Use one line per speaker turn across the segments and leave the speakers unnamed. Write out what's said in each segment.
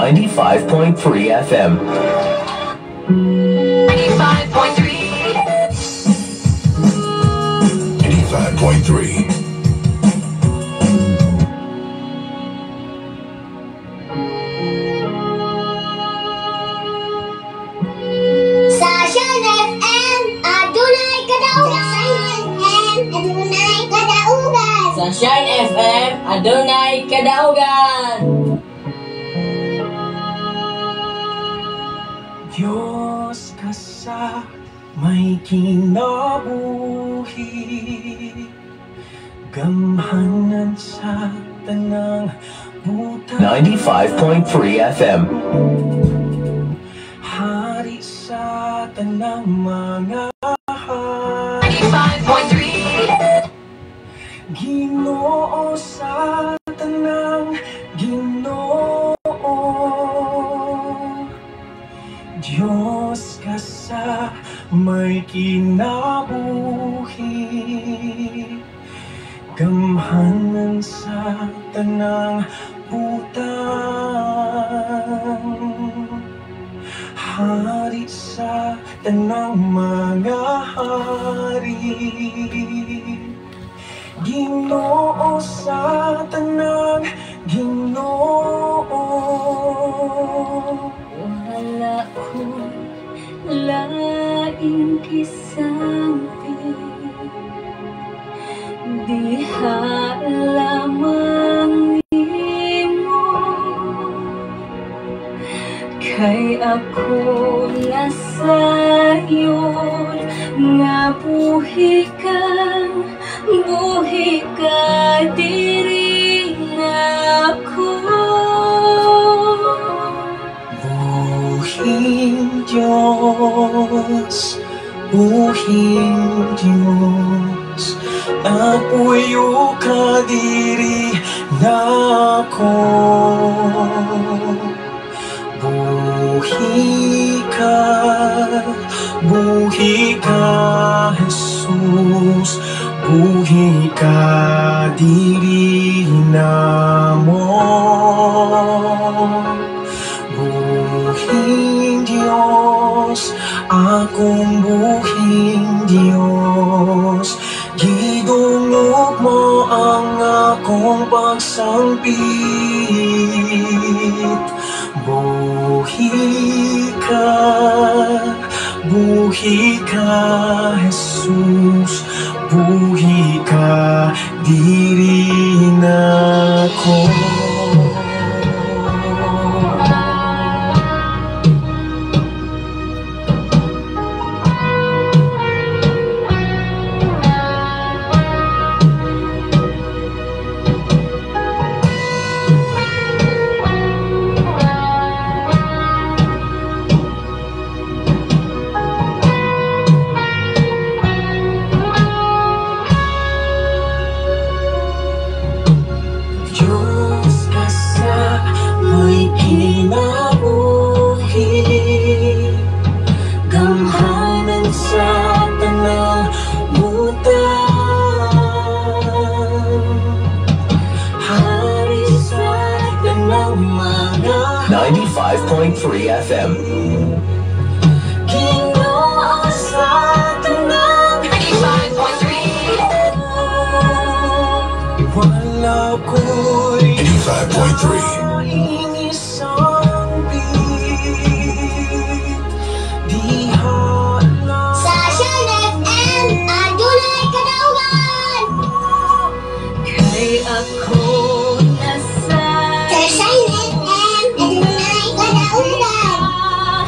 95.3 FM.
95.3.
85.3.
Sa Shine FM, adunay kadaugan. Sa Shine FM, adunay kadaugan.
Sa Shine FM, adunay kadaugan.
Diyos ka sa may kinabuhi, gamhanan sa tanang butang.
95.3 FM.
Hari sa tanang mga hari.
95.3.
Ginoo sa tanang Ginoo. Diyos ka sa may kinabuhi, gamhanan sa tanang butang. Hari sa tanang mga hari. Ginoo sa tanang Ginoo.
Wala ko laing kisampi, diha lamang nimo, kay ako nasayod nga buhi ka diri nako.
Buhing Diyos, buhing Diyos, napuyo ka diri nako. Buhi ka, buhi ka, Jesus, buhi ka diri namo. Buhing Diyos, akong buhing Diyos, gidungog mo ang akong pagsangpit. Buhi ka, Jesus, buhi ka diri nako. Diyos ka sa may kinabuhi, gamhanan sa tanang butang. Hari sa tanang mga
95.3 FM.
Ginoo sa tanang
95.3.
Wala ko'y
85.3.
laing isang bit. Diha lang
Sa Shine FM, adunay kadaugan.
Kay ako
Sa
nasayod
Shine FM, adunay kadaugan.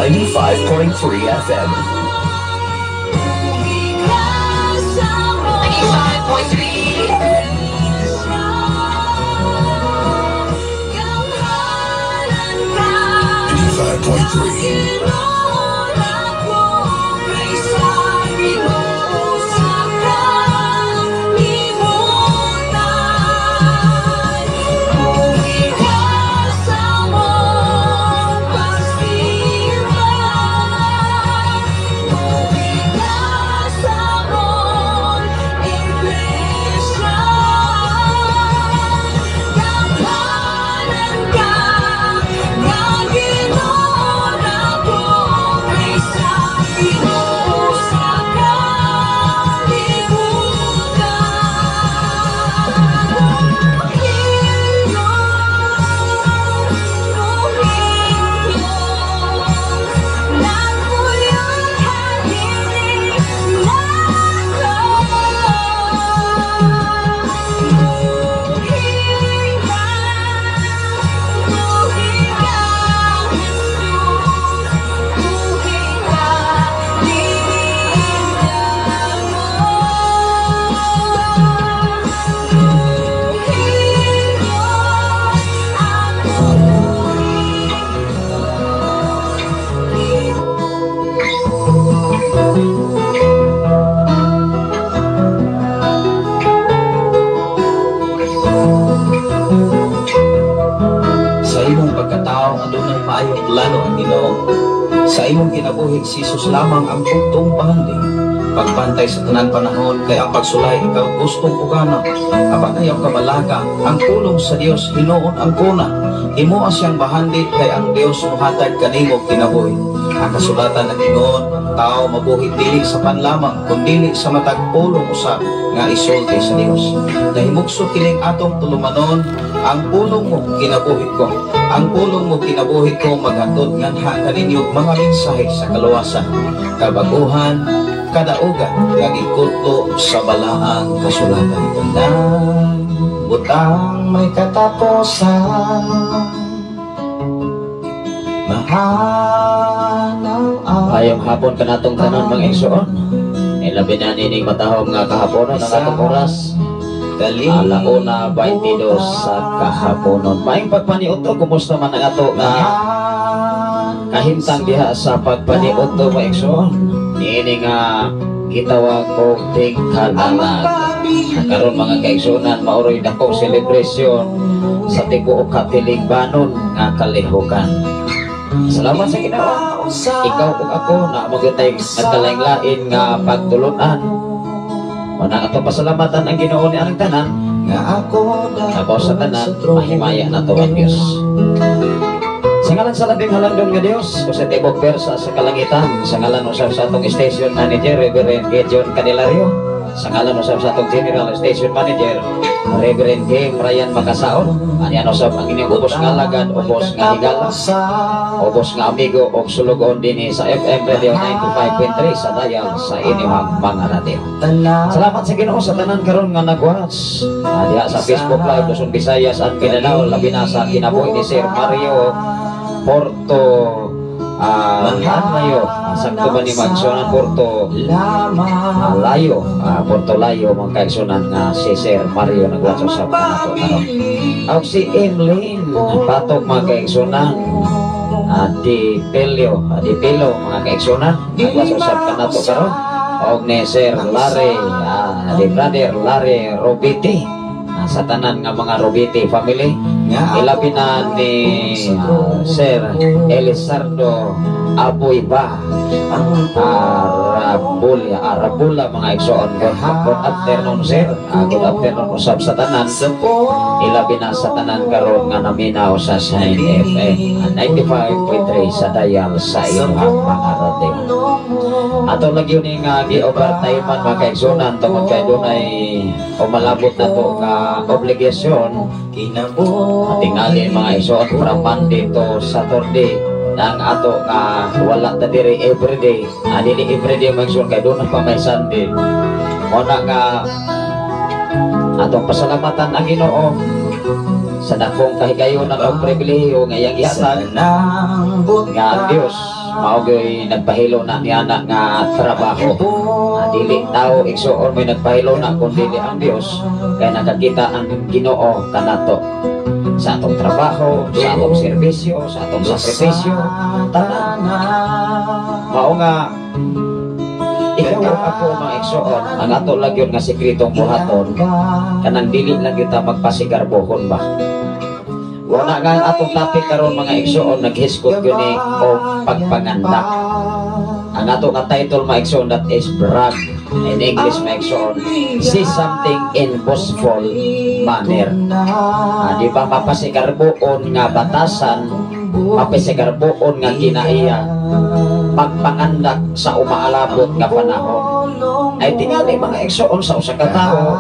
95.3 FM.
95.3.
95.3.
Sa imong pagkatao adunay maayong plano ang Ginoo. Sa imong kinabuhi si Jesus lamang ang bugtong bahandi. Pagbantay sa tanan panahon kay ang pagsulay ikaw gustong ugana. Apan ayaw ka balaka, ang pulong sa Dios hinuon ang kuna. Himoa siyang bahandi kay ang Dios mohatag kanimo kinabuhi. Ang kasulatan ng Ginoo, ang tao mabuhi dili sa panlamang kundili sa matag pulong usab nga isulti sa Dios. Nahimugso kining atong tulumanon, ang pulong mo kinabuhi ko. Ang pulong mo kinabuhi ko maghatod nganha kaninyo mga mensahe sa kaluwasan, kabaguhan, kadaugan, kag ikutlo sa balaang kasulatan. Tanang butang may katapusan, mahal ang
Ayong hapon kanatong tanan mga igsoon. Ilabi na nining matahom nga kahaponon ang atong oras. Alauna 22 sa kahaponon. Maayong pagpaniudto, kumusta man ang ato nga kahimtang diha sa pagpaniudto mga igsoon. Niini nga gitawag og tingkalalag. Karon mga kaigsuonan, maoroy dakong celebration sa tibuok katilingbanon nga kalihukan. Salamat sa Ginoo. Ikaw ug ako na magyutay nagkalain-lain nga pagtulunan. Una ato pasalamatan ang Ginoo ni anang tanan. Abaw sa tanan, mahimaya na to ang Dios. Sa ngalan sa labing halandon nga Dios, o sa tibok persa sa kalangitan, sa ngalan usab sa atong station manager Reverend Gideon Candelario, sa ngalan usab sa atong general station manager Reverend Game Ryan Makasaon, anian usab ang inyong ubos nga alagad, ubos nga higala, ubos nga amigo og sulugoon dinhi sa FM Radio 95.3 sa dial sa inyong mga radio. Salamat sa Ginoo sa tanan karon nga nag-watch diha sa Facebook Live Luzon, Visayas at Mindanao, labi na sa kinabuhi ni Sir Mario Porto Layo, sakto ba ni Magsonan Porto Layo, Porto Layo mga kaigsunan nga si Sir Mario nag-watch sa kanato karon. Aw si Emlyn Patok mga kaigsunan, di Pelio, di Pelo mga kaigsunan nag-watch sa kanato karon. Og ni Sir Larry, di Brother Larry Robiti, sa tanan nga mga Robiti family, ilabi na ni Sir Elizardo Aboyba Arabula, Arabula mga igsoon. Good afternoon sir, good afternoon usab sa tanan, ilabi na sa tanan karon nga naminaw sa Shine FM 95.3 sa dial sa inyong mga radyo. Ato lagi yun nga gi-overtime man mga kaigsunan tungod kay dunay umalabot na to nga obligasyon. Tingali mga igsoon from Monday to Saturday ang ato nga wala ta diri everyday. Dili everyday mga igsoon kay dunay pa may Sunday. Muna nga atong pasalamatan ang Ginoo sa dakong kahigayonan og pribilehiyo nga iyang gihatag nga ang Dios Mao gyoy nagpahilo na niana nga trabaho. Dili tao, igsuon, may nagpahilo na kun dili ang Dios, kay nakakita ang Ginoo kanato sa atong trabaho, sa atong serbisyo, sa atong sakripisyo, tanan. Mao nga ikaw ug ako, mga igsuon, ang ato lang yun nga sekretong buhaton, kanang dili lang yun ta magpasigarbohon ba. Wala nga ang atong topic karon, mga igsuon, naghisgot yun ni og pagpangandak. Ang ato nga title, mga igsuon, that is brag. In English, mga igsuon, say something in boastful manner. Di ba mapasigarboon nga batasan, mapasigarboon nga kinaiya, magpangandak sa umaalabot nga panahon? Ay tingali, mga igsuon, sa usa ka tawo,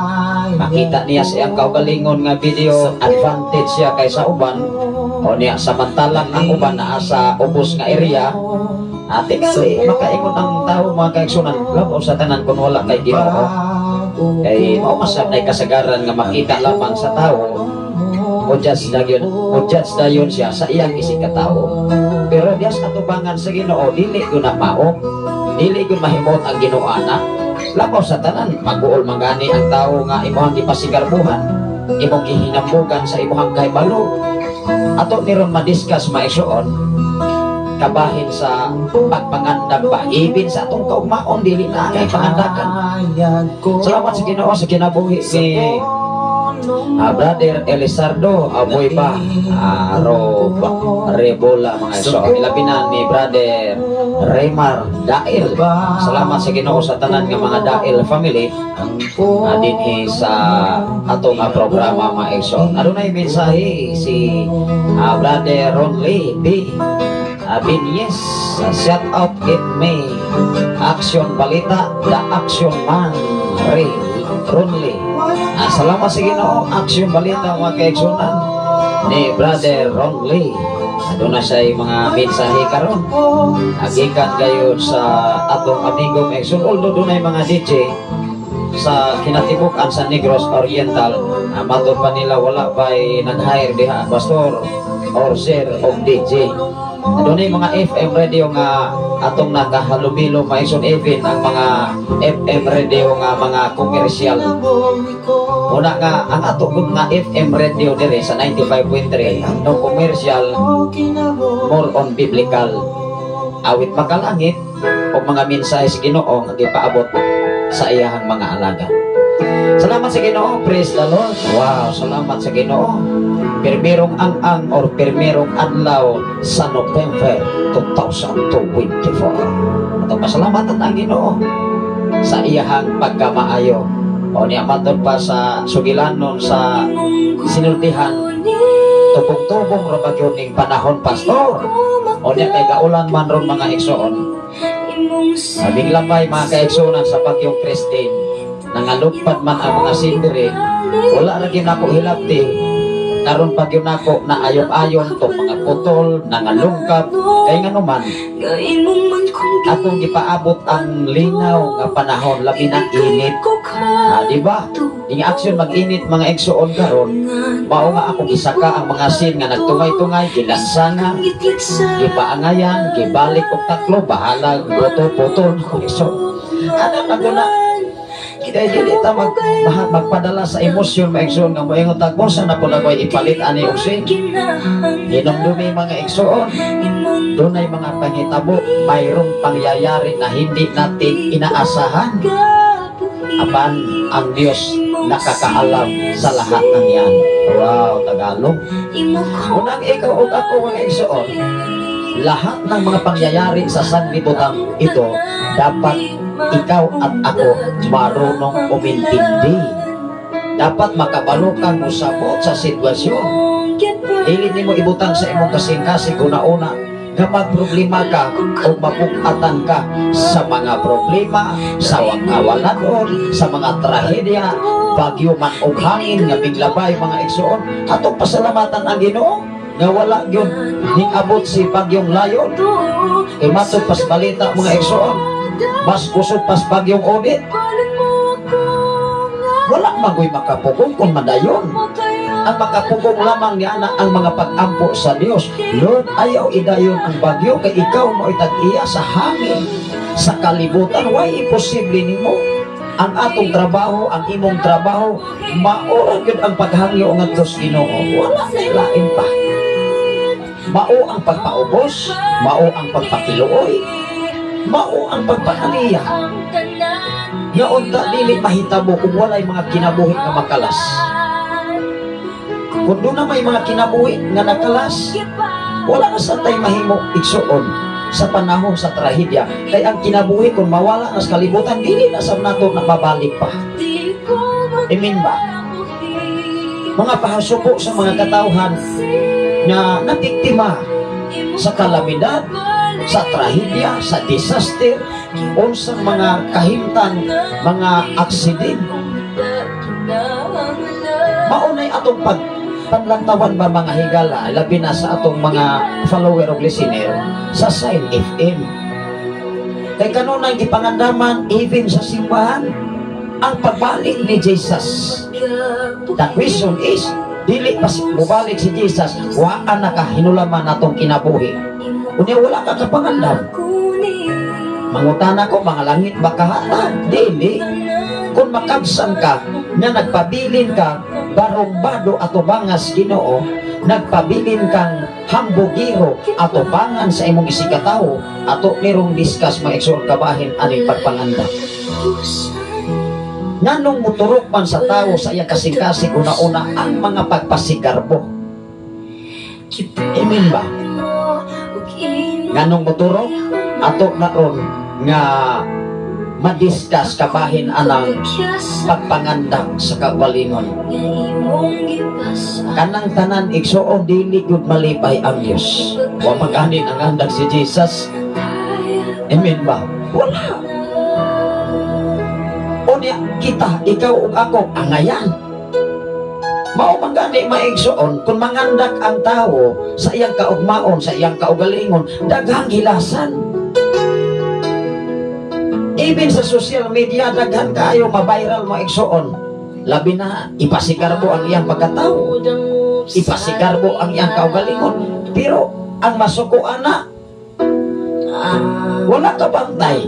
makita niya sa iyang kaugalingon nga video, advantage siya kaysa uban o niya, samantalang ang uban naa sa ubos nga area. Tingali makaingon ang tao, mga kaigsunan, labaw sa tanan kung wala kay Ginoo, kay mao masab nay kasagaran nga makita lamang sa tao, mo judge dayon siya sa iyang isig katao. Pero diya sa atubangan sa Ginoo, dili gyud na mao, dili gyud mahimot ang Ginoo ana. Labaw sa tanan, mag-uol man gani ang tao nga imong gipasigarbuhan, imong gihinambugan sa imong kahibalo. Ato ni ron madiscuss, maigsuon, kabahin sa pagpangandam ba, ibin sa atong kaugmaon, dili na kay pangandakan. Salamat sa Ginoo sa kinabuhi ni Brother Elizardo Aboy ba Roba Rebola, mga igsoon, ilabi na ni Brother Raymar Dail. Salamat sa Ginoo sa tanan nga mga Dail family dinhi sa atong programa, mga igsoon. Adunay mensahe si Brother Ronley B. Binyes, shout out it me Action Balita, the Action Man Ray Ronley. Salamat sa Ginoo, Action Balita, mga kaigsunan, ni Brother Ronley. Aduna siya mga mensahe karon. Agikan gayon sa atong amigo, mga igsoon. Although dunay mga DJ sa kinatibuk-an sa Negros Oriental, matod pa nila wala pa'y nag-hire diha, pastor or sir og DJ. Adunay mga FM radio nga atong nakahalubilo, mga igsoon, even ang mga FM radio nga mga komersyal. Una nga ang ato gud nga FM radio dire sa 95.3, no commercial, more on biblical, awit makalangit o mga mensahe sa Ginoo nga gipaabot sa iyahang mga alagad. Salamat sa Ginoo, praise the Lord. Wow, salamat sa Ginoo. Pirmirong ang-ang or pirmirong adlaw sa November 2024. Atong pasalamatan ang Ginoo sa iyahang pagkamaayo. O niya matod pa sa sugilanon sa sinultihan, tubong-tubong ra ba gyud ning panahon, pastor? O niya kay gaulan man ron, mga igsoon. Sabing lambay, mga kaigsunan, sa bagyong Kristine, nangalupad man ang mga sindere, wala ra gyud nako hilabti. Karon pa gyud nako na ayon-ayon tong mga putol, nangalungkap, kay nganuman atong gipaabot ang linaw nga panahon, labi na init. Di ba? Ing aksyon mag-init, mga igsuon, karon, mao nga ako gisaka ang mga sin nga nagtungay-tungay, gilansanga, gipaangayan, gibalik og taklo, bahala goto-putol ko, igsoon. Ana na ko na kay dili ta magpadala sa emosyon, mga igsoon, nga moingon ta sa na pud ako ipalit ani og sin. Hinumdumi, mga igsoon, dunay mga pangitabo, mayroong pangyayari na hindi natin inaasahan. Apan ang Diyos nakakaalam sa lahat ng yan. Wow, Tagalog. Unang ikaw ug ako, mga igsoon, lahat ng mga pangyayari sa sanlibutan ito, dapat ikaw at ako marunong umintindi. Dapat makabalo kang musabot sa sitwasyon. Dili nimo ibutang sa imong kasing-kasing una-una nga magproblema ka o mabugatan ka sa mga problema, sa kawalanon, sa mga trahedya, bagyo man og hangin nga biglabay, mga igsoon. Atong pasalamatan ang Ginoo nga wala gyud ning-abot si bagyong Layon. Kay matod pas balita, mga igsoon, mas kusog pas bagyong Odette. Wala magoy makapugong kung madayon. Ang makapugong lamang ni ana ang mga pag-ampo sa Dios. Lord, ayaw idayon ang bagyo kay ikaw mo'y tag-iya sa hangin, sa kalibutan. Way imposible nimo. Ang atong trabaho, ang imong trabaho, mao ra gyud ang paghangyo ngadto sa Ginoo. Wala na lain pa. Mao ang pagpaubos, mao ang pagpakiluoy, mao ang pagpakaniya. Nga unta dili mahitabo kung walay mga kinabuhi nga makalas. Kung doon na may mga kinabuhi nga nakalas, wala na sa tay mahimo, igsuon, sa panahon sa trahedya. Kay ang kinabuhi, kung mawala na sa kalibutan, dili na sa nato na mabalik pa. Amen ba? Mga pahasuko sa mga katawhan na nabiktima sa kalamidad, sa trahedya, sa disaster, unsang mga kahimtang, mga aksident. Maunay atong pag panlantawan ba, mga higala, labi na sa atong mga follower o listener sa Sign FM. Kay kanunay gipangandaman even sa simbahan ang pagbalik ni Jesus. The question is, dili pa mubalik si Jesus, wa na ka hinulaman natong kinabuhi. Unya wala ka kapangandam. Mangutana ko, mga langit ba kahatag? Dili. Kung makabsan ka, nga nagpabilin ka, barumbado atubangas Ginoo, nagpabilin kang hambugiro atubangan sa imong isigkatawo, ato merong discuss, mga igsoon, kabahin aning pagpangandam. Nganong muturok man sa tao sa iyang kasing-kasing, una-una ang mga pagpasigarbo. Amen ba? Nganong muturok? Ato na ron nga madiscuss kabahin anang pagpangandam sa kaugalingon. Kanang tanan, igsuon, dili gyud malipay ang Dios. Wa maganin ang andag si Jesus. Amen ba? Wala. Unya kita, ikaw ug ako, angayan. Mao man gani, maigsoon, kung mangandak ang tao sa iyang kaugmaon, sa iyang kaugalingon, daghang gilasan. Even sa social media, daghan kaayo ma-viral mo, igsoon. Labi na ipasigarbo ang iyang pagkatao, ipasigarbo ang iyang kaugalingon. Pero ang masuko ana, wala ka bantay.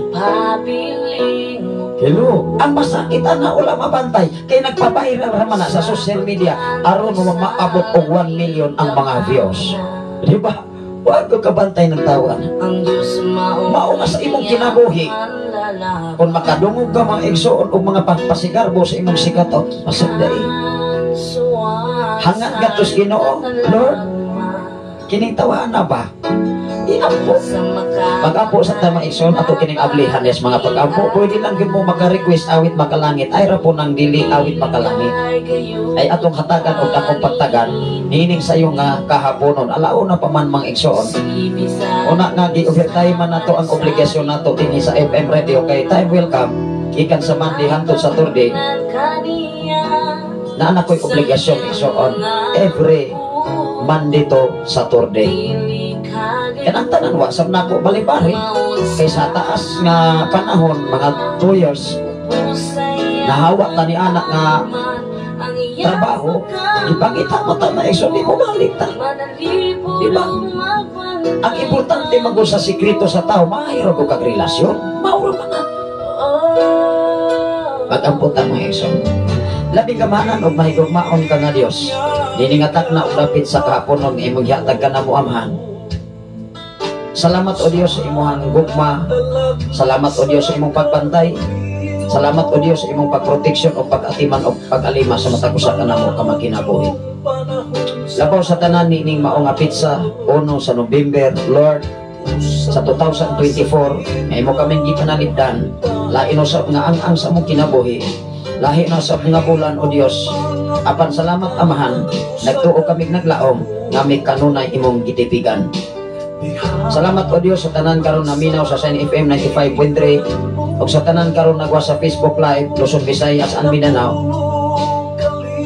Hello, ang masakit ana, wala mabantay kay nagpa-viral raman na sa social media aron mo maabot og 1 million ang mga views. Di ba? Wa ko kabantay ng tao ana. Mao nga sa imong kinabuhi, kung makadungog ka, mga igsoon, og mga pagpasigarbo sa imong sikato, masagdai. Hangad ngadto sa Ginoo, "Lord, kining tawahan na ba?" Iampo. Pag-ampo sa tama, igsoon, ato kining ablihan yes mga pag-ampo, pwede lang gyud mo maka-request awit makalangit. Ay ra po nang dili awit makalangit. Ay atong hatagan og akong pagtagan niining sayo nga kahaponon. Alauna pa man, mga igsoon. Una nga gi-overtime man nato ang obligasyon nato dinhi sa FM radio kay time will come gikan sa Monday hangtod Saturday na ana ko'y obligasyon, igsoon, every Monday to Saturday. Kanang tanan wa sab nako balibari kay sa taas nga panahon, mga 2 years, nahawa ta ni anak nga trabaho, ipangita mo ta na igsoon, di mo balik ta. Di ba? Ang importante magul sa sikreto sa tao, mahiro ko kag relasyon, mauro mga. Pag-ampot ang mga igsoon. Labing kamanan og mahigugmaon ka nga Dios. Dini nga takna og dapit sa kahaponon imong gihatag ka namo, Amahan. Salamat o Dios sa imong gugma. Salamat o Dios sa imong pagbantay. Salamat o Dios sa imong pagproteksyon o pag-atiman o pag-alima sa matag usa ka namo ka magkinabuhi. Labaw sa tanan nining mao nga petsa 1 sa November, Lord, sa 2024, nga imo kaming gipanalipdan, lain usab nga ang sa among kinabuhi. Lahi na sa nga bulan, o Dios. Apan salamat, Amahan, nagtuo kami naglaom nga may kanunay imong gitipigan. Salamat o Dios sa tanan karon naminaw sa Sign FM 95.3 ug sa tanan karon nagwa sa Facebook Live, Luzon, Visayas and Mindanao.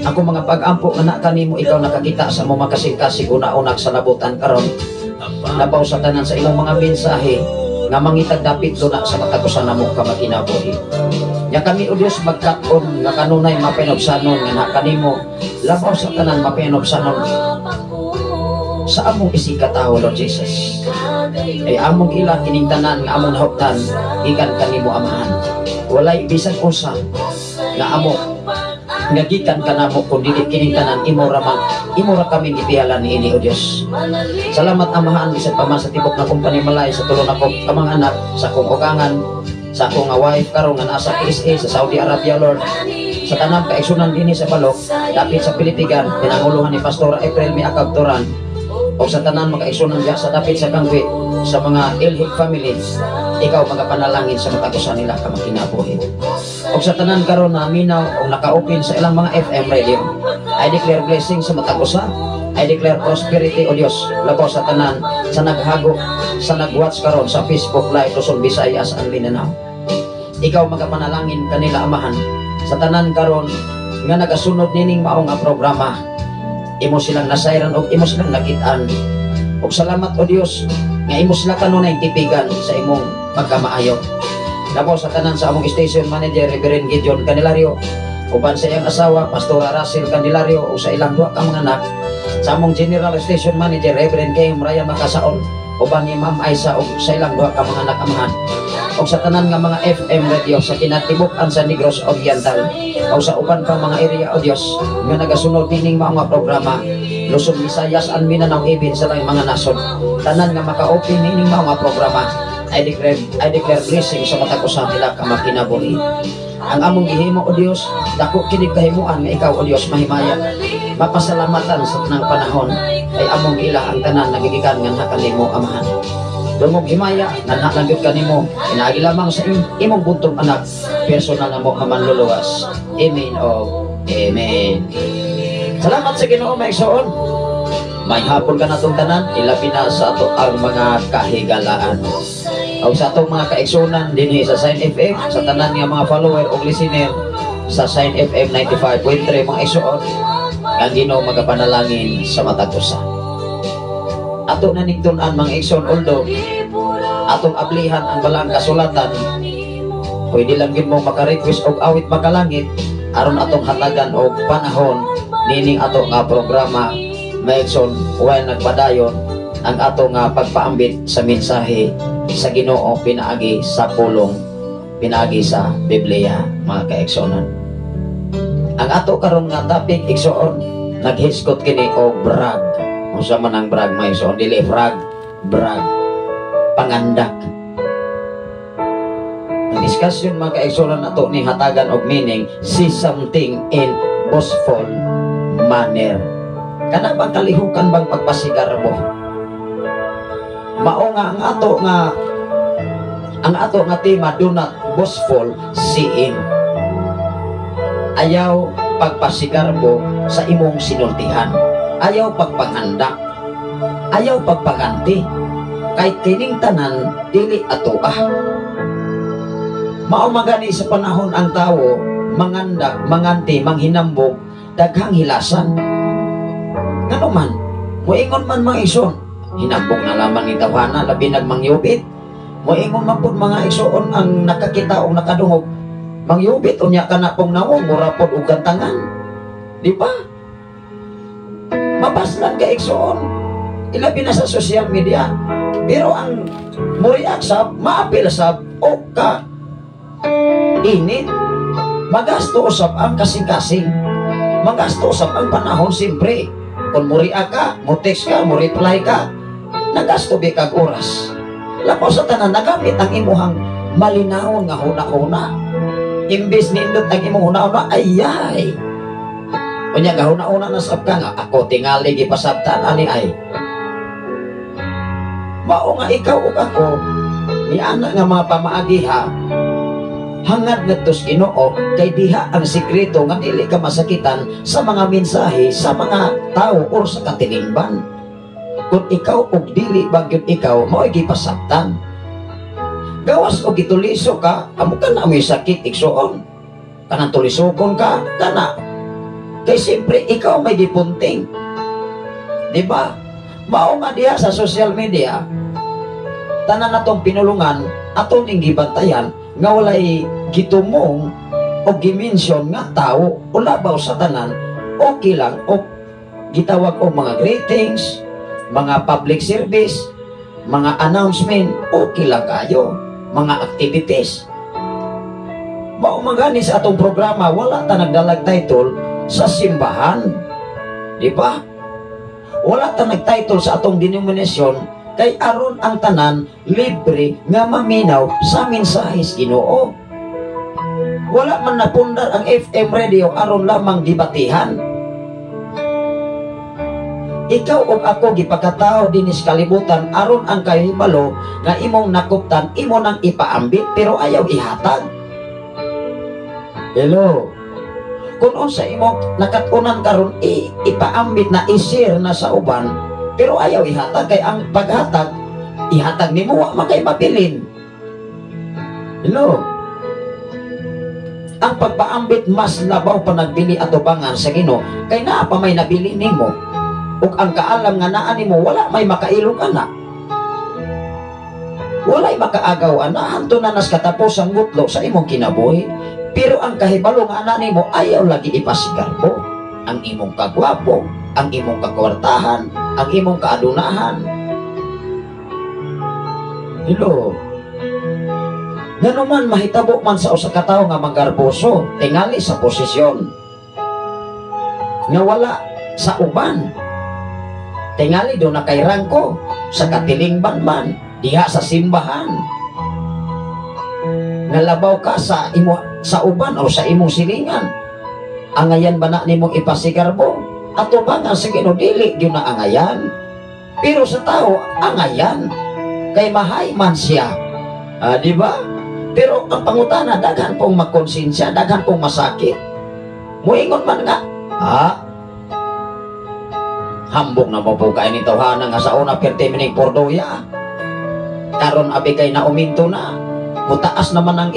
Ako mga pag-ampo nga na kanimo ikaw nakakita sa mo makasing-kasing una-unag sa labutan karon. Labaw sa tanan sa imong mga mensahe. Nga mangitag dapit luna sa matag usa namo ka magkinabuhi. Nya kami, O Dios, magkat-on nga kanunay mapanubsanon nga kanimo, labaw sa tanan mapanubsanon sa among isigkatawo, Lord Jesus. Ay among ila kining tanan nga among nahuptan gikan kanimo, Amahan. Walay bisan usa nga amo nga gikan kanamo kun dili kining tanan imo ra man, imo ra kami gipialan niini, O Dios. Salamat, Amahan, bisan pa man sa tibok na kumpanya malay, sa tulo nako ka mga anak, sa akong ugangan, sa akong nga wife karon nga nasa KSA sa Saudi Arabia, Lord. Sa tanang kaigsunan dinhi sa Balok, dapit sa Pilipigan, pinanguluhan ni Pastor April Miakab Turan, o sa tanan mga kaigsunan diha sa dapit sa Kangwi, sa mga Ilhig family, ikaw magapanalangin sa matag usa nila ka makinabuhi. O sa tanan karon na minaw o naka-open sa ilang mga FM radio, I declare blessing sa matag usa. I declare prosperity, O Dios, labaw sa tanan sa naghago, sa nag-watch karon sa Facebook Live Luzon, Visayas and Mindanao. Ikaw magapanalangin kanila, Amahan. Sa tanan karon nga nagasunod nining mao nga programa, imo silang nasayran og imo silang nakitaan. Og salamat, O Dios, nga imo sila kanunay tipigan sa imong pagkamaayo. Labaw sa tanan sa among station manager, Reverend Gideon Candelario, uban sa iyang asawa, Pastora Russell Candelario, o sa ilang duha ka mga anak, sa among general station manager, Reverend Kay Ryan Makasaol, uban ni Ma'am Aisa ug sa ilang duha ka mga anak, Amahan. Og sa tanan nga mga FM radio sa kinatibuk-an sa Negros Oriental o sa uban pang mga area, O Dios, nga nagasunod nining mao nga programa Luzon, Visayas and Mindanao, even sa laing mga nasod, tanan nga maka-open nining mao nga programa, I declare blessing sa matag usa nila ka makinabuhi. Ang among gihimo, O Dios, dako kini kahimuan nga ikaw, O Dios, mahimaya, mapasalamatan sa tanang panahon, ay among giila ang tanan nagigikan nga kanimo, Amahan. Dungog himaya nga lang gyud kanimo inaagi lamang sa imong buntong anak, personal na mo nga manluluwas. Amen o amen. Salamat sa Ginoo, mga igsoon. May hapon ka natong tanan, ilabi na sa ato ang mga kahigalaan. O sa atong mga kaigsunan dinhi sa Sign FM, sa tanan nga mga follower o listener sa Sign FM 95.3, mga igsoon, ang Ginoo magapanalangin sa matag usa. Ato na ning tun-an, mga igsoon, although atong ablihan ang balaang kasulatan, pwede lang gyud mo maka-request og awit makalangit aron atong hatagan og panahon nining ato nga programa, mga igsoon, while nagpadayon ang ato nga pagpaambit sa mensahe sa Ginoo pinaagi sa pulong, pinaagi sa Biblia, mga kaigsuonan. Ang ato karon nga topic, igsoon, naghisgot kini og brag. Unsa man ang brag, mga igsoon? Dili frag, brag, pangandak. Ang discussion, mga kaigsuonan, ato ni hatagan og meaning, see something in boastful manner. Kana bang kalihukan bang pagpasigarbo? Mao nga ang ato nga tema, do not boastful seeing. Ayaw pagpasigarbo sa imong sinultihan. Ayaw pagpangandak. Ayaw pagpaganti. Kay kining tanan dili atoa. Mao magani sa panahon ang tawo mangandak, manganti, manghinambog, daghang hilasan. Ngano man, muingon man, mga igsoon, hinambog na lamang ni tawhana, labi nagmangyubit. Muingon man pud, mga igsoon, ang nakakita o nakadungog, mangyubit, unya ka na pong nawong, mura pod og gantangan. Di ba? Mapaslan ka, igsoon. Ilabi na sa social media. Pero ang muriak sab, maapil sab, o ka init, magasto usab ang kasing-kasing. Magasto usab ang panahon siyempre. Kung muriak ka, mo text ka, mo reply ka, nagasto bi kag oras. Lapaw sa tanan, nagamit ang imuhang malinawon nga huna-huna. Imbis nindot ang imong huna-huna, ayay. Unya gahuna-huna na sab ka nga ako tingali gipasabtan ani ay. Mao nga ikaw ug ako ni ana nga mga pamaagiha hangad ngadto sa Ginoo, kay diha ang sikreto nga dili ka masakitan sa mga mensahe sa mga tao or sa katilingban. Kung ikaw og dili ba gyud ikaw mao'y gipasabtan. Gawas og gituliso ka, amo ka na mo'y sakit, igsuon. Kanang tulisokon ka, kana. Kay siyempre ikaw may gipunting. Di ba? Mao nga diha sa social media, Tanan natong pinulungan aton ning gibantayan nga walay gitumong o gi-mention nga tao o labaw sa tanan. Okay lang o gitawag og mga greetings, mga public service, mga announcement, okay lang kayo, mga activities. Mao man gani sa atong programa, wala ta nagdalag title sa simbahan, di ba? Wala ta nag-title sa atong denominasyon kay aron ang tanan libre nga maminaw sa mensahe sa Ginoo. Wala man napundar ang FM radio aron lamang dibatihan. Ikaw ug ako gipakatao dinhi sa kalibutan aron ang kahibalo nga imong nakuptan imo nang ipaambit pero ayaw ihatag. Hello. Kung unsa imong nakat-unan karon ipaambit na, i-share na sa uban pero ayaw ihatag, kay ang paghatag ihatag nimo wa man kay mabilin. Hello. Ang pagpaambit mas labaw pa nagbili atubangan sa Ginoo kay naa pa may nabili nimo, ug ang kaalam nga naa nimo wala may makailog ana, walay makaagaw ana hanto na nas katapos ang gutlo sa imong kinabuhi. Pero ang kahibalo nga ana nimo ayaw lagi ipasigarbo ang imong kagwapo, ang imong kakwartahan, ang imong kaadunahan. Hello. Ngano man mahitabo man sa usa ka tawo nga manggarboso tingali sa posisyon nga wala sa uban, tingali do na kay rangko sa katilingban man diha sa simbahan, nga labaw ka sa imo sa uban o sa imong silingan, angayan ba na nimong ipasigarbo atubangan sa Ginoo? Dili gyud na angayan, pero sa tao angayan kay mahay man siya, di ba? Pero ang pangutana, daghan pong makonsensya, daghan pong masakit. Muingon man nga, hambog na mo po kayo ni tawhana nga sa una pirti mining pordoya. Karon abi kay nauminto na, mutaas naman ang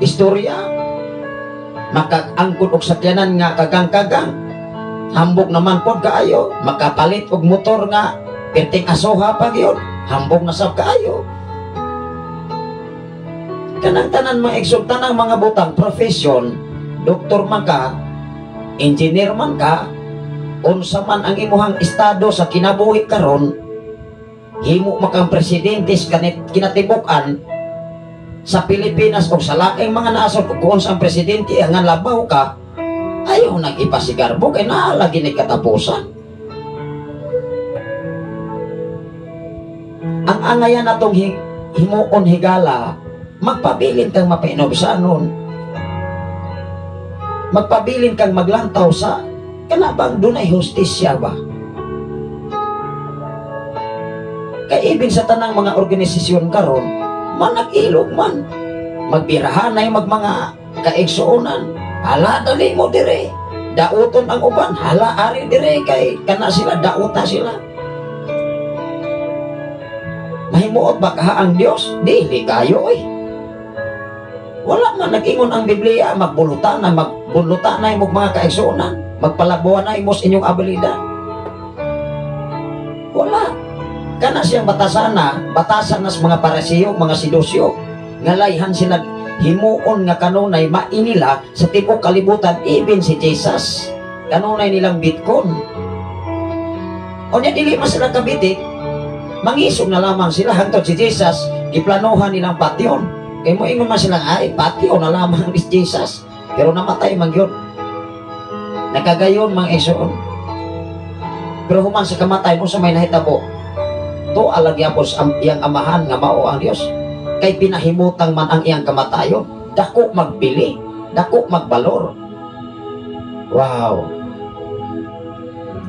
istorya. Makaangkon og sakyanan nga kagang-kagang. Hambog naman pod kaayo, makapalit og motor nga pirting asoha pa gyud, hambog na sab kaayo. Kanang tanan mga igsoon, tanang mga butang, profession, doktor man ka, engineer man ka, unsa man ang imuhang estado sa kinabuhi karon, himo makang presidente sa kinatibuk-an sa Pilipinas o sa laing mga nasod, kung unsa ang presidente ang labaw ka, ayaw nang ipasigarbo kay naa lagi ni katapusan. Ang angayan natong himuon higala, magpabilin kang mapainobsanon, magpabilin kang maglantaw sa kanabang dunay hustisya ba? Kay ibin sa tanang mga organisasyon karon, manag-ilog man, magbirahanay magmanga kaigsuonan, hala dali mo dire, dauton ang uban, hala ari dire kay kana sila, dauta sila. Mahimuot ba kaha ang Dios? Dili kayo oy. Wala man nag-ingon ang Biblia, magbulutan na, magbulutan na imong mga kaigsuonan, magpalabuan na imos inyong abilidad. Wala. Kana siyang batasana, batasan nas mga Parisiyo, mga Sidusyo, ngalayhan sila himuon nga kanunay mainila sa tibuok kalibutan, even si Jesus. Kanunay nilang bitkon. Unya dili man sila kabitik, mangisog na lamang sila hangtod si Jesus, giplanuhan nilang patyon. Kay moingon man silang, ay, patyon na lamang ni Jesus. Pero namatay man yun. Nakagayon mang igsoon. Pero human sa kamatay, unsa may nahitabo? To alagyapos ang iyang amahan nga mao ang Dios. Kay pinahimutang man ang iyang kamatayon, dako magbili, dako magbalor. Wow.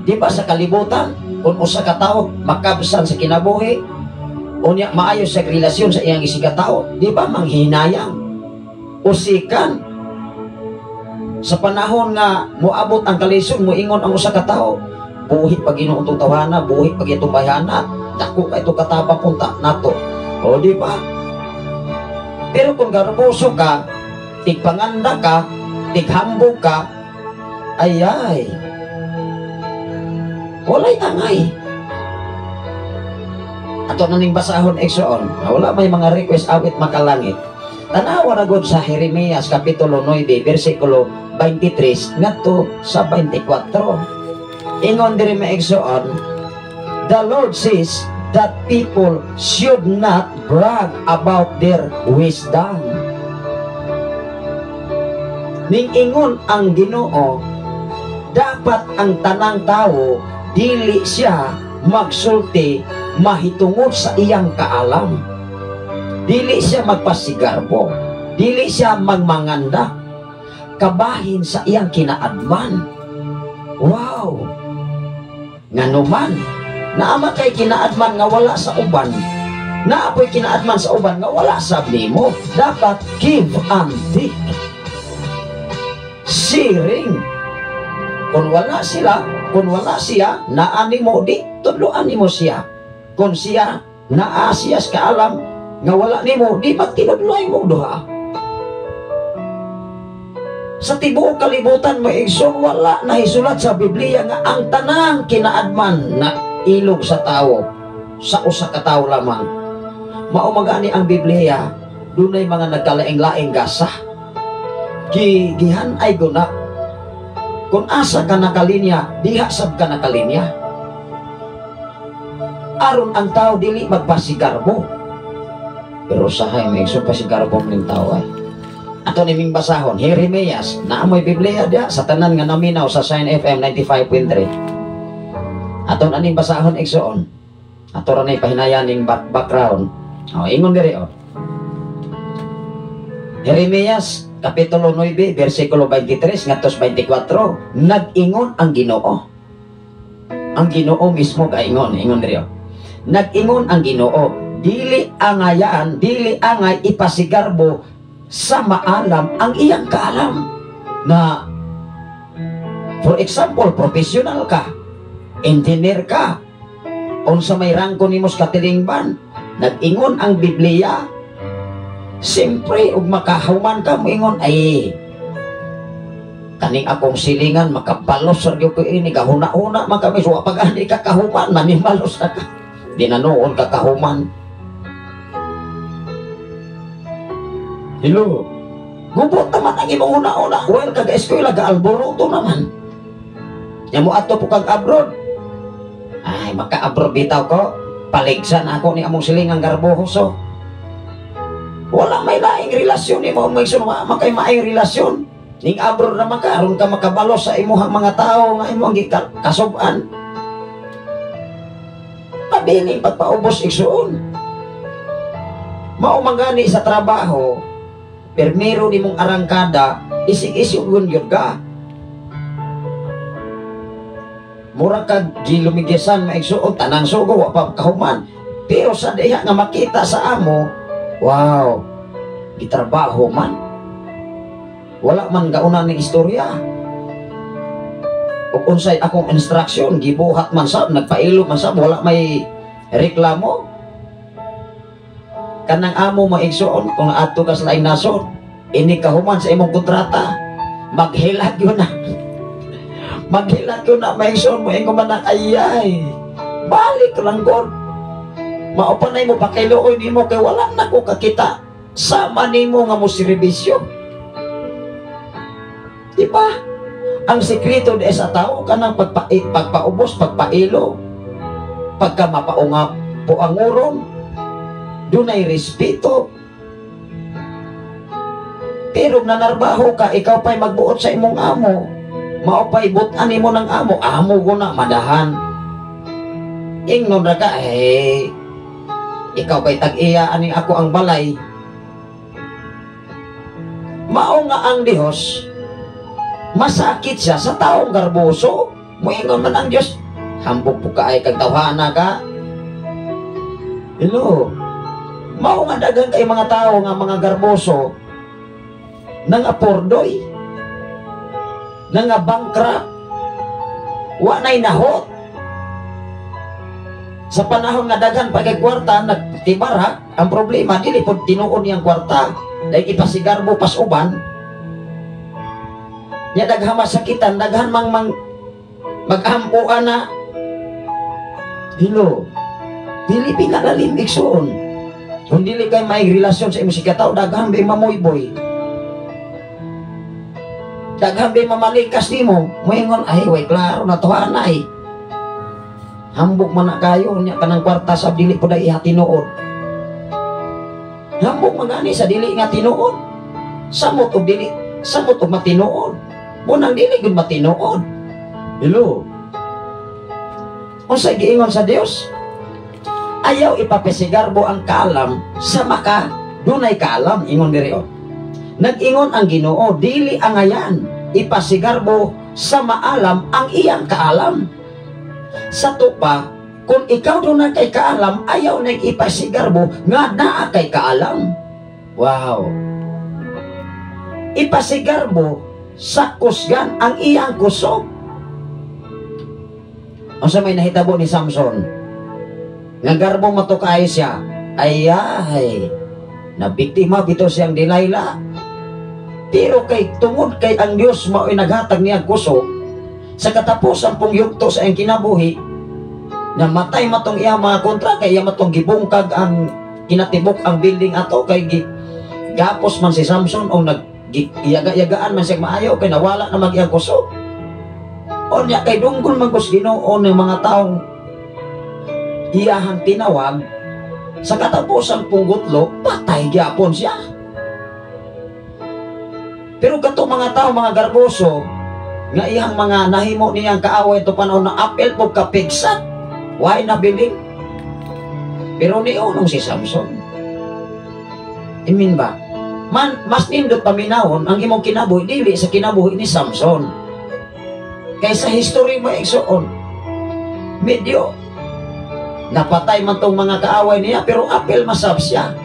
Di ba sa kalibutan, kung usa ka tawo makabsan sa kinabuhi, unya maayo sa relasyon sa iyang isigatawo, di ba manghinayang, usikan. Sa panahon nga moabot ang kalisod, moingon ang usa ka tawo, buhi pa Ginoo tong tawhana, buhi pa itong bayhana, dako ka ito katabang unta nato. O di ba? Pero kung garboso ka, tigpanganda ka, tighambog ka, ay ay, walay angay. Ato na ning basahon, igsoon. Wala may mga request awit makalangit. Tanawa na gud sa Jeremias kapitulo 9 bersikulo 23 ngadto sa 24. Ingon diri, mga igsoon, "The Lord says that people should not brag about their wisdom." Ning ingon ang Ginoo, dapat ang tanang tawo dili siya magsulti mahitungod sa iyang kaalam. Dili siya magpasigarbo. Dili siya magmanganda kabahin sa iyang kinaadman. Wow! Nganuman, naa man kay kinaadman nga wala sa uban. Naa poy kinaadman sa uban nga wala sa nimo. Dapat give and take. Sharing. Kung wala sila, kung wala siya, naa nimo, di tudloan nimo siya. Kung siya naa siya sa kaalam nga wala nimo, di magtinudloy mo duha. Sa tibuok kalibutan mo, igsoon, wala nahisulat sa Biblia nga ang tanang kinaadman na ilog sa tao sa usa ka tawo lamang. Mao magani ang Biblia, dunay mga nagkalaing-laing gasa. Gihan ay guna. Kung asa ka nakalinya, diha sab ka nakalinya. Aron ang tao dili magpasigarbo. Pero usahay, may igsoon, pasigarbo ning tao ay. Ato niming basahon, Jeremias, naa moy Biblia dia sa tanan nga naminaw sa Shine FM 95.3. Ato aning basahon, igsoon. Ato ra nay pahinayan ning background. Oh, ingon diri oh. Jeremias kapitulo 9 bersikulo 23 ngadto sa 24, nag-ingon ang Ginoo. Ang Ginoo mismo kaingon, ingon diri oh. Nag-ingon ang Ginoo, dili angayan, dili angay ipasigarbo sa maalam ang iyang kaalam. Na for example, professional ka, engineer ka, unsa may rangko nimo sa katilingban, nag-ingon ang Biblia, siyempre, ug makahuman ka, moingon, "Ay, kaning akong silingan, makabalos sa gyud ko ini, gahuna-huna man kami," so pag ani ka kahuman, manimalos na ka. Di na noon ka kahuman. Hello? Gubot naman ang imong huna-huna. Well, kaga-eskwela, ga-alboroto naman. Nya mo ato po kag abroad. "Ay, maka-abroad bitaw ko. Paligsan ako ni among silingang garbohoso." Wala may laing relasyon nimo, may sunwa makay maayong relasyon. Ning abroad naman ka, aron ka makabalos sa imuhang mga tao nga imong kasub-an. Pabiling pagpaubos, igsuon. Mao man gani sa trabaho, permiro nimong arangkada, isig-isig yun ka. Mura kag gilumigisan, maigsuon, tanang sugo, wa pa kahuman. Pero sa diha nga makita sa amo, wow, gitrabaho man. Wala man gauna ning istorya. Ug unsay akong instruction, gibuhat man sab, nagpailo man sab, wala may reklamo. Kanang amo mo, igsuon, kung adto ka sa laing nasod, ini kahuman sa imong kontrata, maghilag yun na. Maghilag yun na, maigsuon mo, ingon man na, "Ayay, balik lang God. Mao pa na mo pakailuoy nimo kay wala na ko kakita sama nimo nga mo serbisyo." Di ba? Ang sekreto di sa tao kanang pagpaubos, pagpailo, pagka mapaunga puanguron, dunay respeto. Pero nanarbaho ka, ikaw pa'y magbuot sa imong amo. Mao pa'y butan nimo ng amo, amo ko na, madahan. Ingnon ra ka, eh, ikaw kay tag-iya aning ako ang balay. Mao nga ang Diyos, masakit siya sa taong garboso. Moingon man ang Diyos, "Hambog po ka ay kag tawhana ka." Hello? Mao nga daghan kay mga tao nga mga garboso, nang apordoy, nang bankrupt, wa na'y nahot. Sa panahon nga daghan pa kay kwarta, nagtibarak, ang problema, dili pod tinuon niyang kwarta. Dahil ipasigarbo pas uban, nya daghan masakitan, daghan mang mang mag-ampo ana. Hello? Dili pinalalim, igsoon. Kung dili kay may relasyon sa imong sikataw, daghan ba mamuyboy. Daghan ba mamalikas nimo, moingon, "Ay, way klaro na to anay." Hambog man na kayo nya kanang kwarta sa dili po dai iha tinuod. Hambog man gani sa dili nga tinuod. Samot og dili, samot og matinuod. Munang dili gud matinuod. Hello. Unsay giingon sa Dios? Ayaw ipapisigarbo ang kaalam sa maka dunay kaalam, ingon diri oh. Nag-ingon ang Ginoo, dili angayan ipasigarbo sa maalam ang iyang kaalam. Sa tupa, kung ikaw doon kay kaalam, ayaw na ipasigarbo nga naa kay kaalam. Wow. Ipasigarbo sa kusgan ang iyang kusog. Unsa may nahitabo ni Samson? Nga garbo matukay siya. Ay ay, nabiktima bito siyang Delilah. Pero kay tungod kay ang Dios mao'y naghatag niya kusog, sa katapusan pong yugto sa iyang kinabuhi, namatay matong iya mga kontra, kay iya matong gibungkag ang kinatibok ang building ato, kay gapos man si Samson o nag yaga-yagaan man siya maayo kay nawala na mag iyang kusog. Onya kay dunggol man kus Ginoo ng mga taong iyahang tinawag, sa katapusan pong gutlo, patay gyapon siya. Pero kato mga tao, mga garboso, nga iyang mga nahimo niyang kaaway ito panahon na apel po kapigsat, why nabiling? Pero niunong si Samson. Imin ba? Man, mas nindot paminawon ang imong kinabuhi dili sa kinabuhi ni Samson. Kaysa history mo igsoon, medyo napatay man tong mga kaaway niya, pero apel masab siya.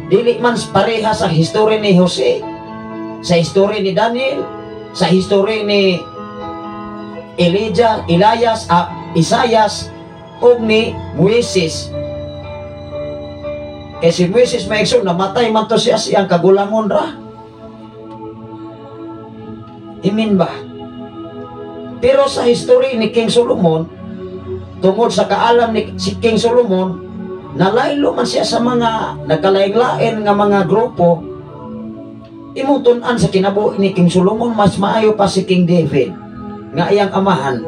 Dili man pareha sa history ni Jose, sa history ni Daniel, sa history ni Elijah, Elias, Isaias, ug ni Moises. Kay si Moises may igsoon, namatay man to siya siyang kagulangon ra. Imin ba? Pero sa history ni King Solomon, tungod sa kaalam ni si King Solomon, nalaylo man siya sa mga nagkalain-lain nga mga grupo. Imong tun-an sa kinabuhi ni King Solomon, mas maayo pa si King David nga iyang amahan.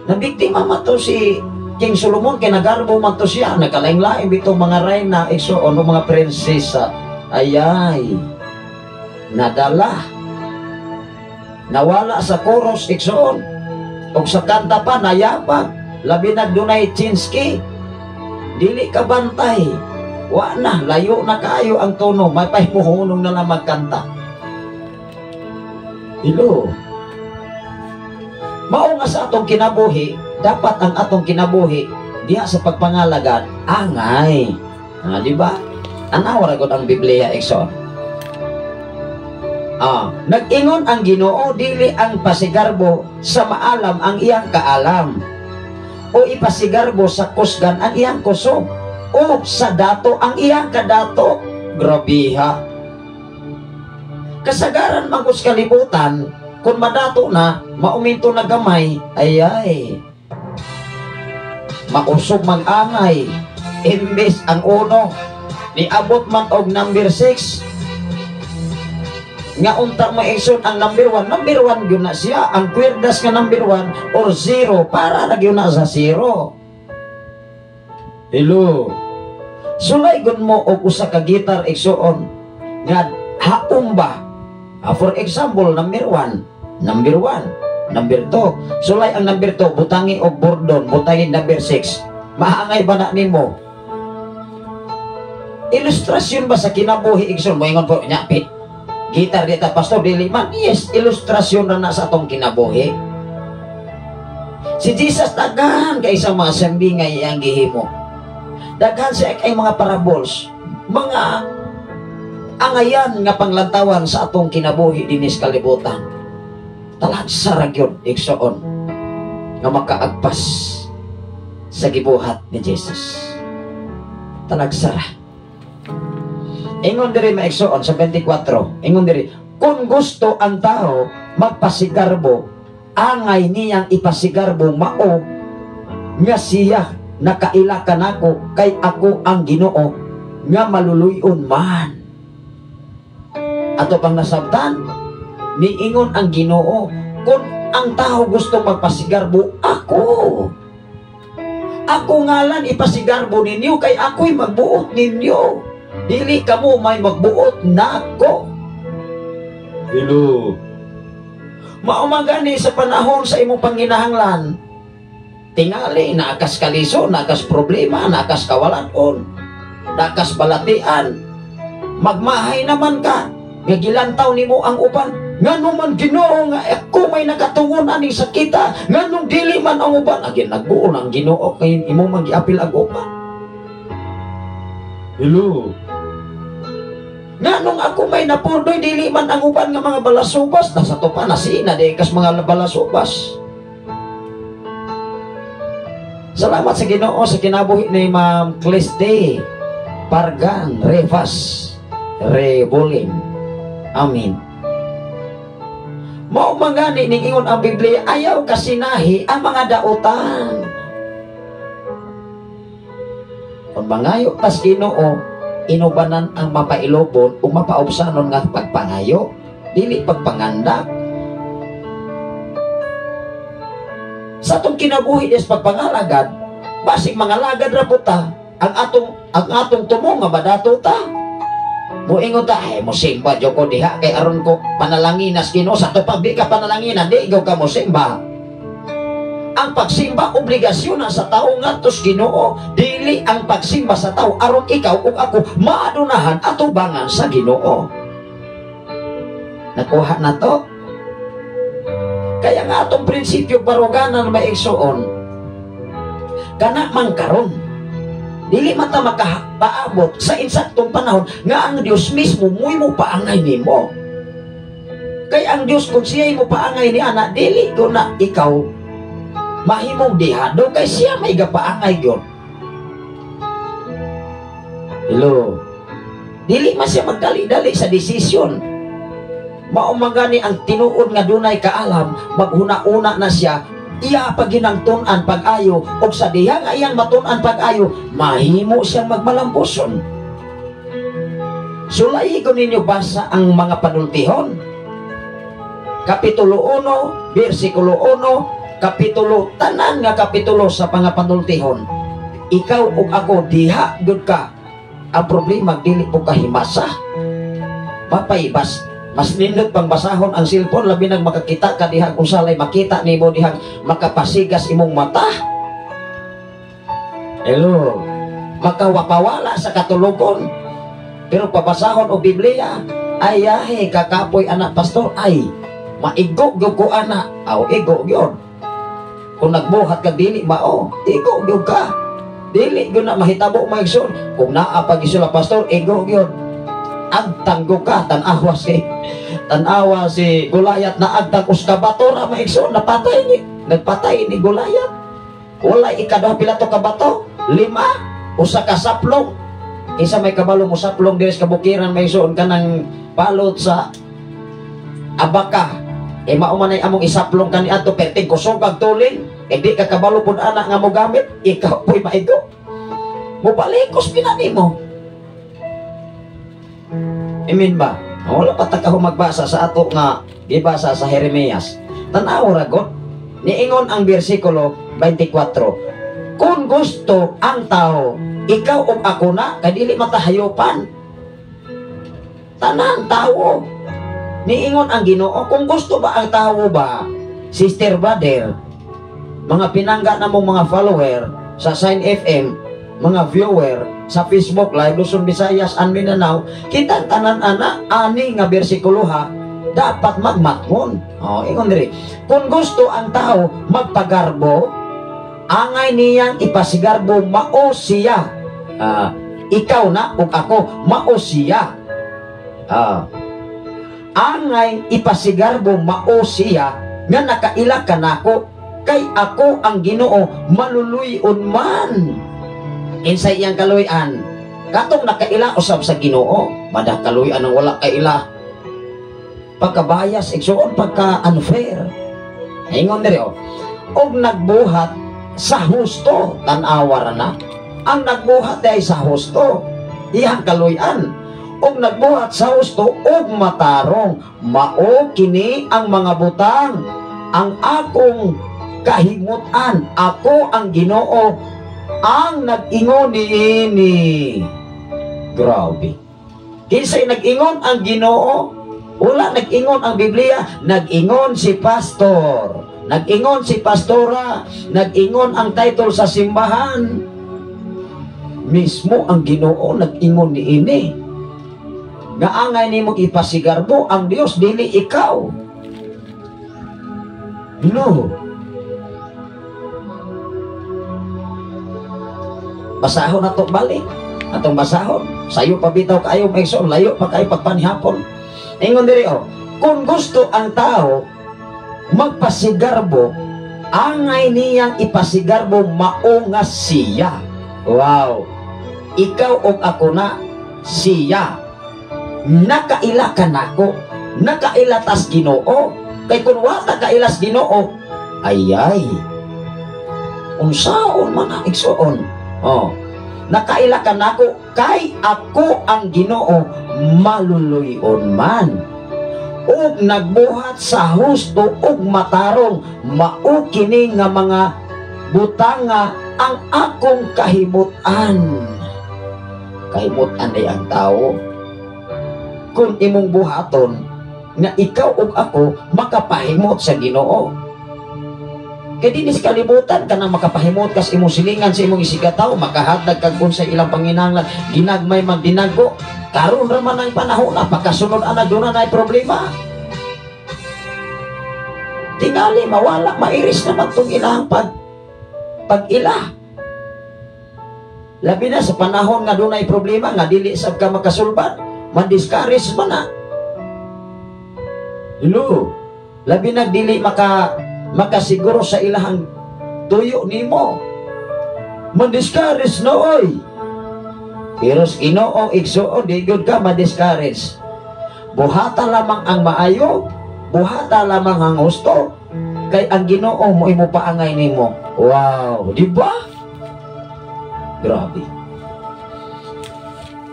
Nabiktima man to si King Solomon kay nagarbo man to siya, nagkalain-lain bitong mga reyna igsoon o mga prinsesa. Ayay, nadala, nawala sa chorus igsoon, og sa kanta pa nayabag, labi nagdunay chinski, dili ka bantay, wa na, layo na kaayo ang tono, may pahimuhunong na lang magkanta. Hello. Mao nga sa atong kinabuhi, dapat ang atong kinabuhi diha sa pagpangalagan angay. Ah, di ba? Anawa ra gud ang Biblia igsoon. Nag-ingon ang Ginoo, dili ang pasigarbo sa maalam ang iyang kaalam, o ipasigarbo sa kusgan ang iyang kusog, o sa dato ang iyang kadato. Grabiha. Kasagaran man kus kalibutan, kung madato na, mauminto na gamay, ay ay, mausog mag-angay, imbes ang uno, niabot man og number 6, nga unta maigsoon ang number 1, number 1 yun na siya, ang kwerdas nga number 1 or 0, para na yun na sa 0. Hello. Sulay gud mo og usa ka gitar igsoon nga haom ba? For example, number 1, number 1, number 2. Sulay ang number 2, butangi og bordon, butangi number 6. Maangay ba na nimo? Ilustrasyon ba sa kinabuhi igsoon? Moingon po nya pit. Gitar dita pastor dili man. Yes, ilustrasyon na na sa atong kinabuhi. Si Jesus daghan kay sa mga sambi nga iyang gihimo. Daghan siya kay mga parables, mga angayan nga panglantawan sa atong kinabuhi dinis kalibutan. Talagsa ra gyud igsoon nga makaagpas sa gibuhat ni Jesus. Talagsa ra. Ingon diri maigsoon sa 24, ingon diri, kung gusto ang tao magpasigarbo, angay niyang ipasigarbo mao nga siya nakaila kanako, kay ako ang Ginoo nga maluluyon man. Ato pang nasabtan, niingon ang Ginoo, kung ang tao gusto magpasigarbo, ako. Ako ngalan ipasigarbo ninyo, kay ako'y magbuot ninyo. Dili kamo may magbuot nako. Hello. Mao man gani sa panahon sa imong panginahanglan, tingali naakas kaliso, naakas problema, naakas kawalanon, naakas balatian, magmahay naman ka, nga gilantaw nimo ang uban. Ngano man Ginoo nga ako may nakatungon aning sakita, nganong dili man ang uban, agin nagbuon ang Ginoo kay imo man giapil ang uban. Hello. Nganong ako may napurdoy, dili man ang uban nga mga balasubas, nasa tupa na sina di kas mga balasubas. Salamat sa Ginoo sa kinabuhi ni Ma'am Clisde Pargan Revas Rebolin. Amen. Mao man gani ning ingon ang Biblia, ayaw kasinahi ang mga dautan. Kung mangayo tas Ginoo, inubanan ang mapailobon o mapaubsanon nga pagpangayo, dili pagpangandak. Sa atong kinabuhi des pagpangalagad, basig mangalagad ra pud ta, ang atong tumo nga madato ta. Moingon ta, ay mosimba jud ko diha kay aron ko panalanginas Ginoo. Sa tupag di ka panalanginan, di ikaw ka mosimba. Ang pagsimba obligasyon na sa tao ngadto sa Ginoo, dili ang pagsimba sa tao aron ikaw ug ako maadunahan atubangan sa Ginoo. Nakuha na to? Kaya nga atong prinsipyo baruganan maigsuon, kana man karon dili man ta makapaabot sa insaktong panahon nga ang Dios mismo mo'y mopaangay nimo. Kay ang Dios kung siya'y mopaangay ni ana, dili ko na ikaw mahimong dihado kay siya may gapaangay gyud. Hello. Dili man siya magdali-dali sa desisyon. Mao man gani ang tinuod nga dunay kaalam, maghuna-una na siya, iya paginang tun-an pag-ayo, og sa diha nga iyang matun-an pag-ayo, mahimo siyang magmalampuson. Sulayi ko ninyo basa ang mga panultihon. Kapitulo 1, versikulo 1, kapitulo, tanan nga kapitulo sa mga panultihon. Ikaw ug ako diha gyud ka. Ang problema dili po kahimasa. Mapay bas mas nindot pang basahon ang cellphone, labi nang makakita ka diha kung salay makita nimo dihang makapasigas imong mata. Hello. Makawapawala sa katulogon. Pero pabasahon og Biblia, ay yahe kakapoy anak pastor, ay maigo gyud ko ana. Aw igo gyud. Kung nagbuhat ka dili mao, igo gyud ka. Dili gyud na mahitabo maigsoon. Kung naa pa gisula pastor, igo gyud. Agtanggo ka, tanawa si Gulayat na agtang uska bato ra maigsoon, napatay ni, nagpatay ni Gulayat. Walay ikaduha pila to ka bato, 5, usa ka saplong. Isa may kabalo mo saplong diri sa kabukiran maigsoon kanang palot sa abaka. E mao man ay among isaplong kaniadto perting kusog ang tulin. E di ka kabalo pud ana nga mogamit, ikaw po'y maigo. Mobalikos pina nimo. Imin ba? Wala pa ta ka magbasa sa ato nga gibasa sa Jeremias. Tan-aw ra god. Niingon ang bersikulo 24. Kung gusto ang tao, ikaw ug ako na, kay dili matahayopan. Tanan tao. Niingon ang Ginoo, kung gusto ba ang tao ba, sister brother, mga pinangga na mong mga follower sa Sign FM, mga viewer sa Facebook Live Luzon, Visayas and Mindanao, kitang tanan ana ani nga bersikulo ha, dapat magmatngon. Oh, ingon diri. Kung gusto ang tao magpagarbo, angay niyang ipasigarbo mao siya. Ikaw na ug ako mao siya. Angay ipasigarbo mao siya nga nakaila kanako kay ako ang Ginoo maluluy-on man. Insay iyang kaluy-an, katong nakaila usab sa Ginoo, madah kaluy-an ang wala kaila. Pagkabayas igsuon, pagka unfair. Ingon diri oh. Og nagbuhat sa husto. Tan-awa ra na. Ang nagbuhat ay sa husto, iyang kaluy-an, ug nagbuhat sa husto ug matarong, mao kini ang mga butang ang akong kahimutan. Ako ang Ginoo ang nag-ingon niini. Grabe. Kinsay nag-ingon? Ang Ginoo. Wala nag-ingon ang Biblia, nag-ingon si pastor, nag-ingon si pastora, nag-ingon ang title sa simbahan. Mismo ang Ginoo nag-ingon niini. Nga angay nimo ipasigarbo ang Dios, dili ikaw. No. Basahon na to balik. Atong basahon. Sayo pa bitaw kaayo maigsoon, layo pa kayo pagpanihapon. Ingon diri oh, kung gusto ang tao magpasigarbo, angay niyang ipasigarbo mao nga siya. Wow. Ikaw og ako na siya. Nakaila ka nako, nakaila tas Ginoo. Kay kun wa ta kailas Ginoo, ayay. Unsaon man ang igsoon? Oh. Nakaila ka nako kay ako ang Ginoo maluluyon man. Ug nagbuhat sa husto ug matarong, mao kini nga mga butanga ang akong kahimutan. Kahimutan ay ang tao. Kung imong buhaton nga ikaw ug ako makapahimot sa Ginoo. Kay dinis kalibutan kanang makapahimot kas imong silingan sa imong isigataw, makahatag kag unsay ilang panginahanglan, ginagmay magdinago. Karon ra man ang panahon na pagkasunod ana doon na problema. Tingali mawala, mairis naman tong ilahang pag-ila. Labi na sa panahon nga dunay problema nga dili sab ka makasulbad, man-discourage man na. Hello. Labi na dili makasiguro sa ilahang tuyo nimo. Man-discourage na oy. Pero sa Ginoo igsuon di gyud ka ma-discourage. Buhata lamang ang maayo, buhata lamang ang husto, kay ang Ginoo mo imo paangay nimo. Wow, di ba? Grabe.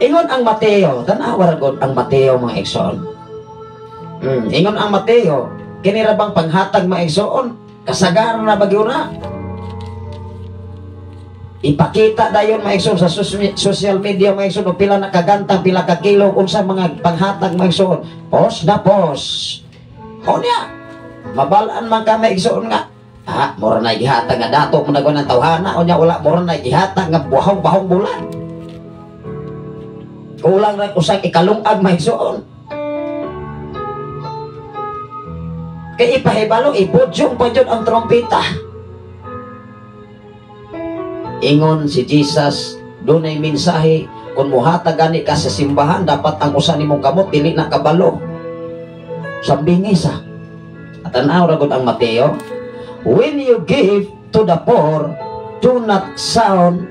Ingon ang Mateo, tan-awa ra gud ang Mateo mga igsoon. Ingon ang Mateo, kini ra bang panghatag mga igsoon? Kasagaran na ba gyud na? Ipakita dayon mga igsoon sa social media mga igsoon, pila na kagantang, pila ka kilo, unsa mga panghatag mga igsoon. Post na post. O niya, mabalaan man ka mga igsoon nga, ah, mura na gihatag nga dato mo nagwa ng tawhana, o niya wala, mura na gihatag nga buhong-bahong bulan. Kulang ra usang ikalungag mga igsoon. Kay ipahibalo, ibudyong pa jud ang trompeta. Ingon si Jesus, dunay mensahe, kung muhatag gani ka sa simbahan, dapat ang usa nimong kamot dili na kabalo. Sambingis ha. At tan-aw ra gud ang Mateo, when you give to the poor, do not sound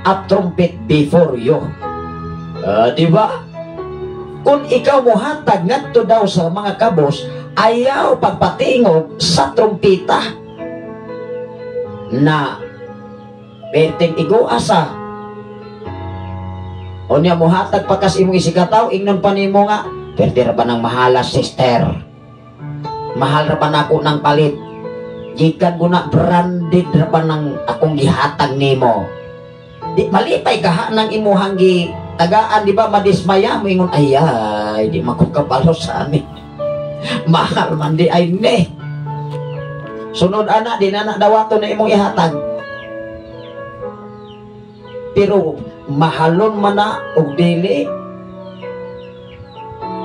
a trumpet before you. Di ba? Kung ikaw muhatag ngadto daw sa mga kabos, ayaw pagpatingog sa trumpita na perting iguasa. O niya muhatag pa kas imong isigataw, ingnon pa nimo nga, pwede ra ba ng mahala, sister? Mahal ra ba nako ng palit? Gikan ko na branded ra ba ng akong gihatag nimo? Di malipay ka ha ng imuhang gitagaan, di ba madismaya mo ingon, ay ay, di makukabalo sa ani. Mahal man di ay ne. Sunod ana, di na dawato na imong ihatag. Pero mahalon man na og dili.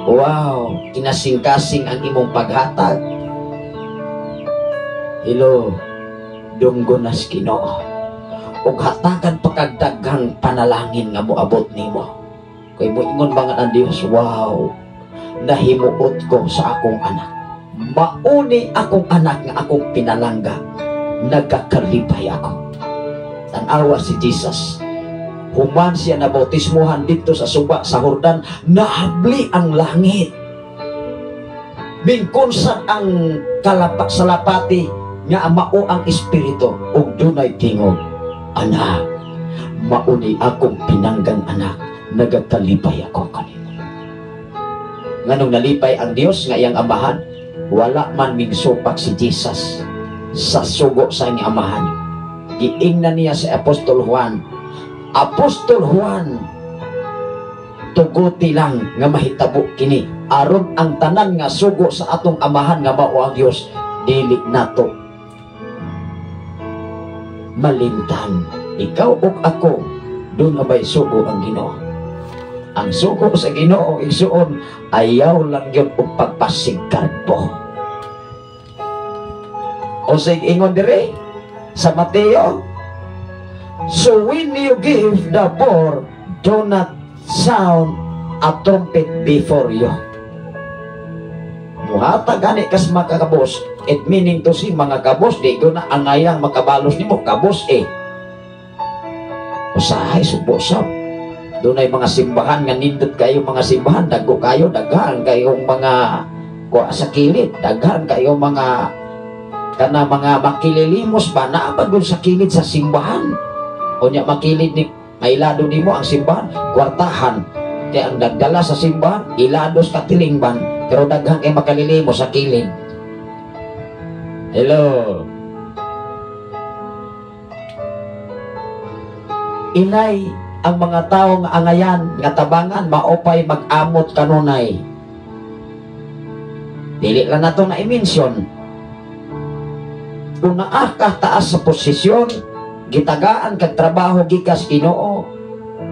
Wow, kinasing-kasing ang imong paghatag. Hello, dunggo nas Ginoo. Og hatagan pa kag daghang panalangin nga moabot nimo. Kay moingon ba nga ang Dios, wow, nahimuot ko sa akong anak. Mauni akong anak nga akong pinalangga. Nagkakalipay ako. Tan-awa si Jesus. Human siya na bautismuhan dito sa suba sa Jordan, nahabli ang langit. Bingkonsan ang salapati, Nga mao ang Espiritu ug dunay tingog, "Anak, mao ni akong pinanggang anak, nagakalipay ako kanimo." Nganong nalipay ang Dios nga iyang amahan? Wala man mingsupak si Jesus sa sugo sa iyang amahan. Giingnan niya si Apostol Juan, "Apostol Juan, tuguti lang nga mahitabo kini aron ang tanan nga sugo sa atong amahan nga mao ang Dios dili nato malimtan." Ikaw ug ako, duna bay sugo ang Ginoo? Ang sugo sa Ginoo, igsuon, ayaw lang yun og pagpasigkarbo. O sa ingon dire sa Mateo, "So when you give the poor, do not sound a trumpet before you." Muhatag gani kas makakabos, it meaning to say, mga kabos, di ko na angayang makabalos nimo kabos eh. Usahay subo sab. Dunay mga simbahan nga nindot kayo, mga simbahan dagko kayo, daghan kayong mga kuha sa kilid, daghan kayo mga kana mga makililimos ba naa ba dun sa kilid sa simbahan. Unya makilid ni mailado nimo ang simbahan, kwartahan. Kaya ang nagdala sa simbahan, ilados katilingban, pero daghan kay makalilimos sa kilid. Hello. Inay ang mga tao nga angayan nga tabangan maupay mag-amot kanunay. Dili lang nato na i-mention. Kung naa ka taas sa posisyon, gitagaan kag trabaho gikas Ginoo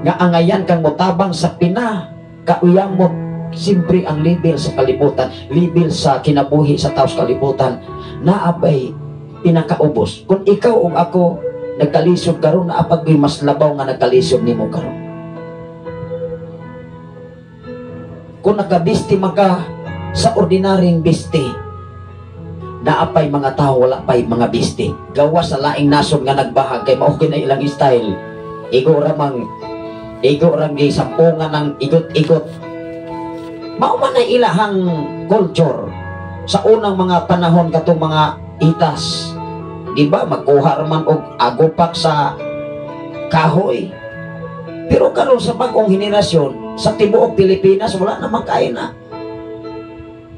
nga angayan kang motabang sa pina kauyamot, simpre ang level sa kalibutan, level sa kinabuhi sa taos kalibutan, naabay pinakaubos. Kung ikaw o ako nagkalisod karon, naapag mas labaw nga nagkalisod nimo karon. Kung nakabisti man ka sa ordinaryong bisti, naapay mga tao wala pay mga bisti. Gawa sa laing nasod nga nagbahag kay mao na ilang style. Igo ramang igo rang gisampungan ng igot-igot. Mao man na ilahang culture sa unang mga panahon katong mga itas. Di ba magkuha raman og agupak sa kahoy. Pero karon sa bag-ong henerasyon sa tibuok Pilipinas wala namang kain na.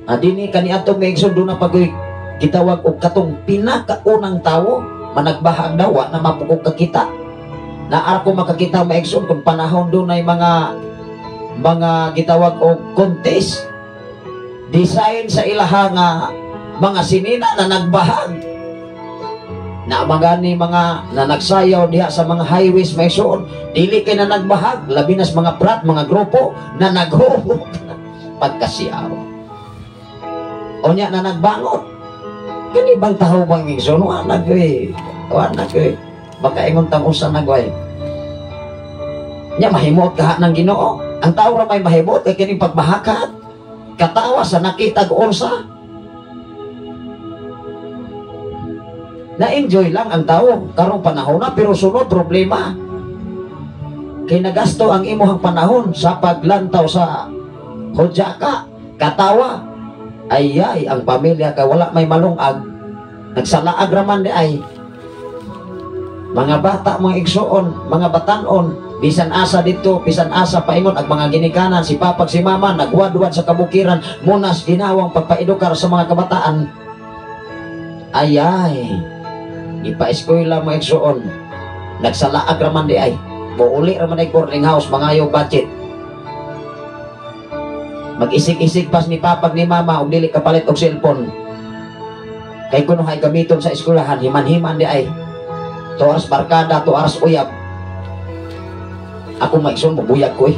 Adini kaniadtong maigsoon doon na pagoy gitawag og katong pinakaunang tawo managbahag daw wa na mapukog kakita. Naa ko makakita maigsoon kung panahon doon ay mga gitawag og contest design sa ilaha nga mga sinina na nagbahag. Na magani mga na nagsayaw diha sa mga highways maigsoon, dili kay na nagbahag, labi nas mga prat, mga grupo na naghubog pagkasiyaw. Unya na nagbangot. Kani bang taho bang igsoon? Wa na koy. Wa na koy. Makaingon tang usa na gway. Nya mahimot kaha ng Ginoo. Ang tao ra may mahimot kay kining pagmahakat. Katawa sa nakita og unsa. Na-enjoy lang ang tao karong panahon na, pero sunod problema. Kay nagasto ang imuhang panahon sa paglantaw sa hudyaka, katawa. Ay ay, ang pamilya ka wala may malungag. Nagsalaag raman di ay. Mga bata, mga igsuon, mga batanon, bisan asa dito, bisan asa paingon ag mga ginikanan, si papag si mama nagwadwad sa kabukiran, munas ginawang pagpaedukar sa mga kabataan. Ay ay, ipa-eskwela mga igsuon, nagsalaag raman di ay. Muuli raman ay boarding house, mangayo budget. Mag-isig-isig pas ni papag ni mama og dili kapalit og cellphone. Kay kuno hay gamiton sa eskwelahan, himan-himan di ay. 2 hours barkada, 2 hours uyab. Ako maigsoon, mabuyag ko eh.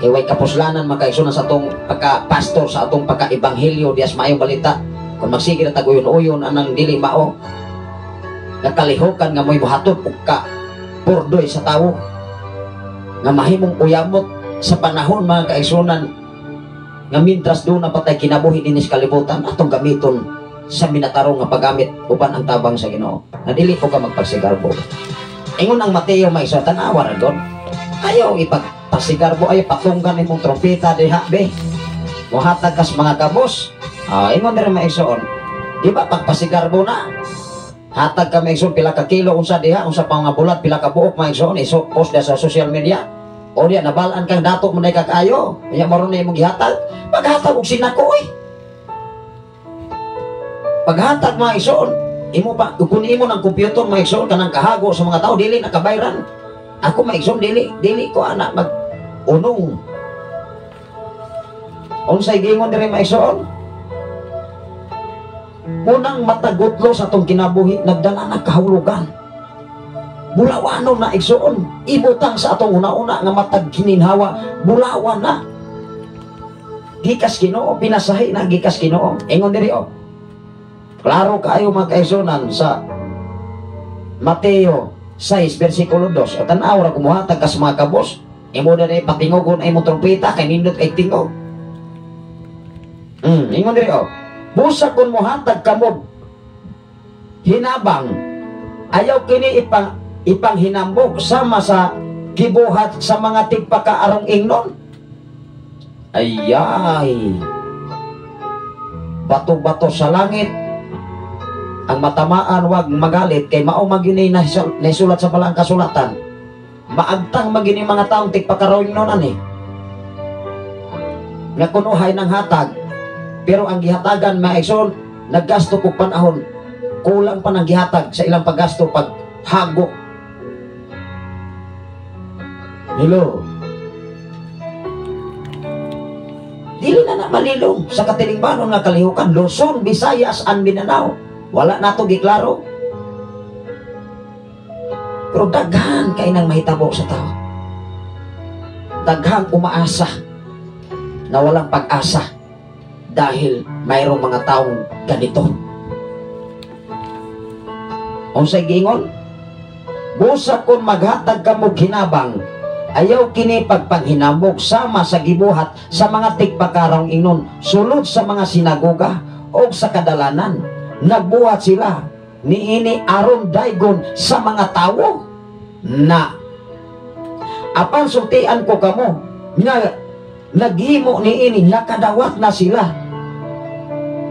Kay way kapuslanan makaigsoon sa atong pagka-pastor, sa atong pagka-ebanghelyo, dias maayong balita. Kung magsige na tag-uyon-uyon anang dili mao, nakalihokan nga mo'y muhatod og ka purdoy sa tawo nga mahimong uyamot sa panahon mga kaigsunan nga mintras doon na patay kinabuhi dinis kalibutan atong gamiton sa minatarong nga paggamit uban ang tabang sa Ginoo na dili ko ka magpagsigarbo. Ingon ang Mateo may so tanawa ra god, ayaw ipagpasigarbo, ayaw patunggan imong trompeta diha be, mohatag kas mga kabos. Ingon diri maigsoon, Di ba pagpasigarbo na? Hatag ka, mga igsoon, pila ka kilo unsa diha, unsa pa nga bulat, pila ka buok, mga igsoon, iso post diha sa social media. O diya nabalaan kang dato mo na kaayo, nya mao na imong gihatag, paghatag og sinako oy. Paghatag, mga igsoon, imo pa kung imo ng computer, mga igsoon, kanang kahago sa mga tao dili na kabayran. Ako, mga igsoon, dili dili ko ana mag unong. Unsay giingon diri, mga igsoon? Unang matagutlo sa atong kinabuhi nagdala na kahulugan. Bulawanon na, igsoon, ibutang sa atong una-una nga matag gininhawa, bulawan na. Gikas Ginoo, pinasahi na gikas Ginoo. Ingon diri oh. Klaro kaayo, mga kaigsunan, sa Mateo 6 versikulo 2. O tan-aw ra kumuhatag ka sa mga kabos. Imo na ni patingogon ay mo trompeta kay nindot kay tingog. Ingon diri oh. Busa kung mohatag kamo hinabang, ayaw kini ipanghinambog sama sa gibuhat sa mga tigpakaarong ingnon. Ayay. Bato-bato sa langit. Ang matamaan wag magalit kay mao man gyud ni naisulat sa balaang kasulatan. Maagtang man gyud ni mga taong tigpakaroing non ani. Nga kunuhay ng hatag, pero ang gihatagan, mga igsoon, naggasto pug panahon, kulang pa ng gihatag sa ilang paggasto pag hago. Hello. Dili na na malilong sa katilingbanon nga kalihukan, Luzon, Visayas, and Mindanao. Wala na to giklaro. Pero daghan kay nang mahitabo sa tao. Daghang umaasa na walang pag-asa dahil mayroong mga taong ganito. Unsay giingon? Busa kung maghatag kamo hinabang, ayaw kini pagpanghinamog sama sa gibuhat sa mga tigpakarong ingnon sulod sa mga sinagoga o sa kadalanan. Nagbuhat sila niini aron daygon sa mga tawo na. Apan sultian ko kamo nga naghimo niini nakadawat na sila